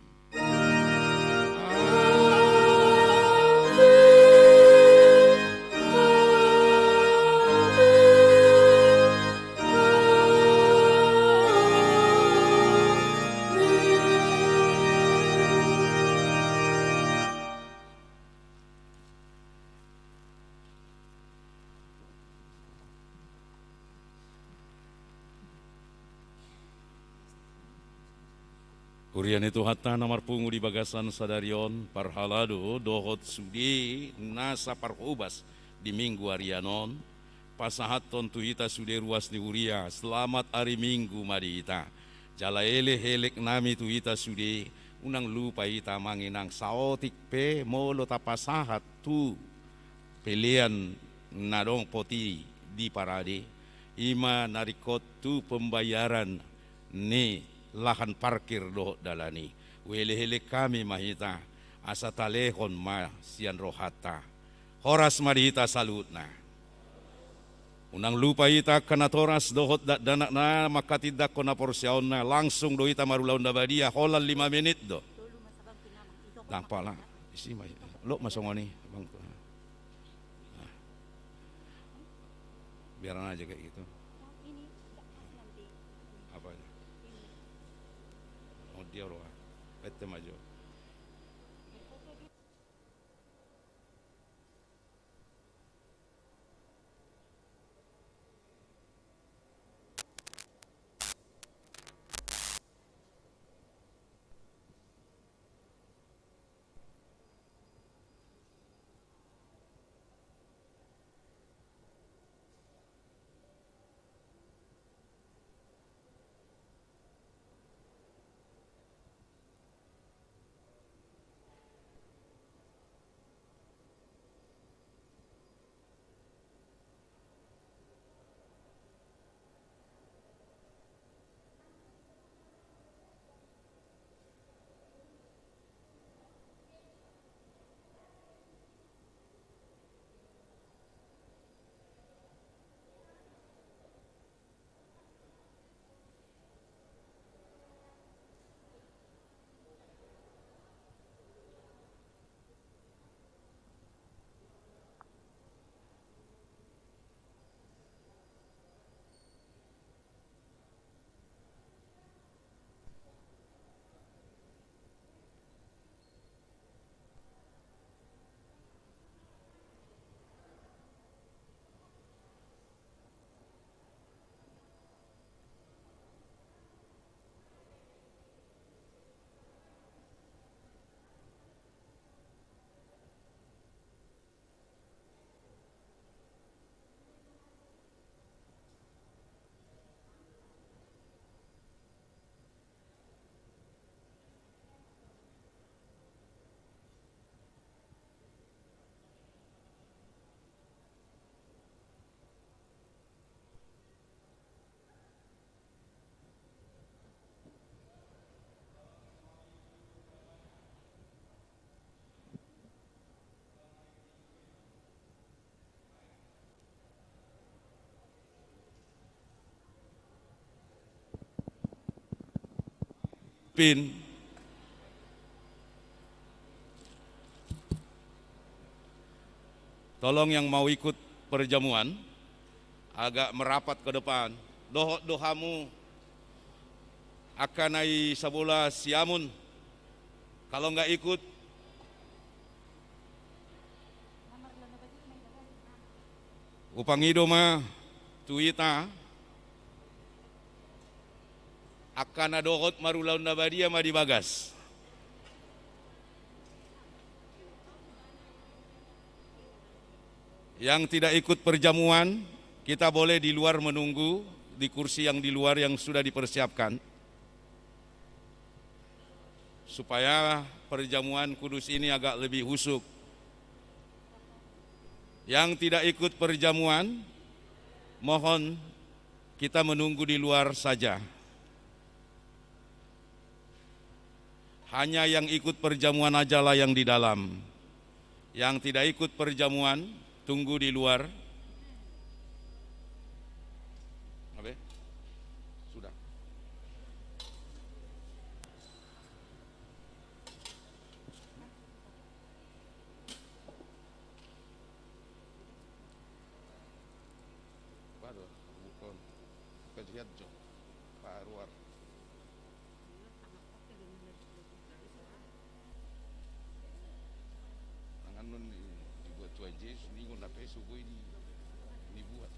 Huria ni Tuhanta na marpungu di bagasan sadari on, parhalado dohot sude nasa parhobas di Minggu arian on, pasahathon tu hita sude ruas ni huria, selamat ari Minggu ma di hita. Jala elek-elek nami tu hita sude, unang lupa hita manang inang saotik pe molo tapasahat tu pelean na dong poti di parade, i ma na ringkot tu pembayaran ni lahan parkir dohot dalan i. Huelek-elek hami ma hita, asa talehon ma sian rohanta. Horas ma di hita saluhutna. Unang lupa hita angka natoras dohot dakdanak na manghatindanghon haporseaonna, langsung do hita marulaon na badia, holan lima menit do. Ndang pala, isi ma, lok ma songon i, bang. Nah. Biaran aja kayak gitu. Apanya? Oh, dia roha. Ette maju. Pin. Tolong yang mau ikut perjamuan agak merapat ke depan. Dohot do hamu angka na i sabola siamun. Kalau nggak ikut, hupangido ma tu hita, angka na dohot marulaon na badia ma di bagas. Yang tidak ikut perjamuan, kita boleh di luar menunggu di kursi yang di luar yang sudah dipersiapkan. Supaya perjamuan kudus ini agak lebih husuk. Yang tidak ikut perjamuan, mohon kita menunggu di luar saja. Hanya yang ikut perjamuan ajalah yang di dalam. Yang tidak ikut perjamuan, tunggu di luar. Apa? Sudah. Waduh, bukan. Bukan jihad, Jo. Paruar. Tangan non di, dibuat Tuhan Yesus, ningon na peso boi di, dibuat.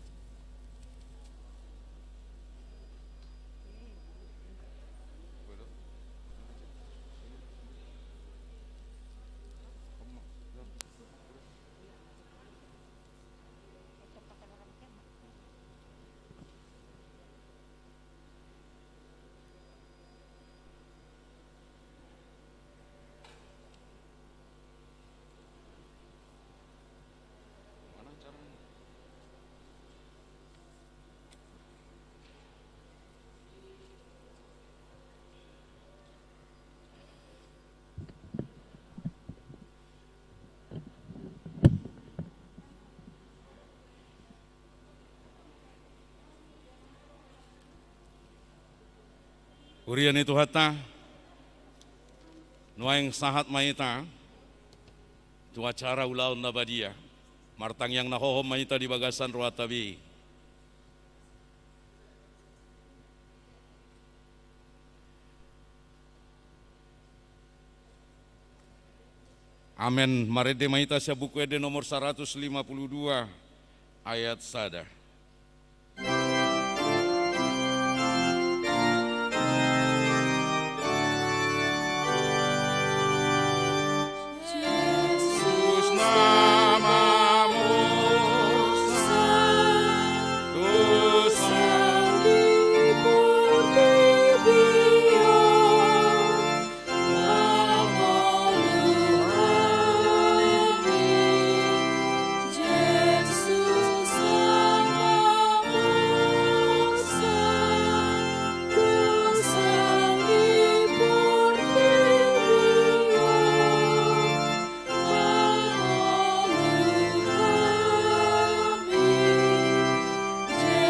Huria ni Tuhanta, nuaeng sahat ma hita tu acara ulaon na badia. Martangiang na hohom ma hita di bagasan rohanta be. Amen. Marende ma hita sian Buku Ende nomor saratus lima pulu dua, ayat sada.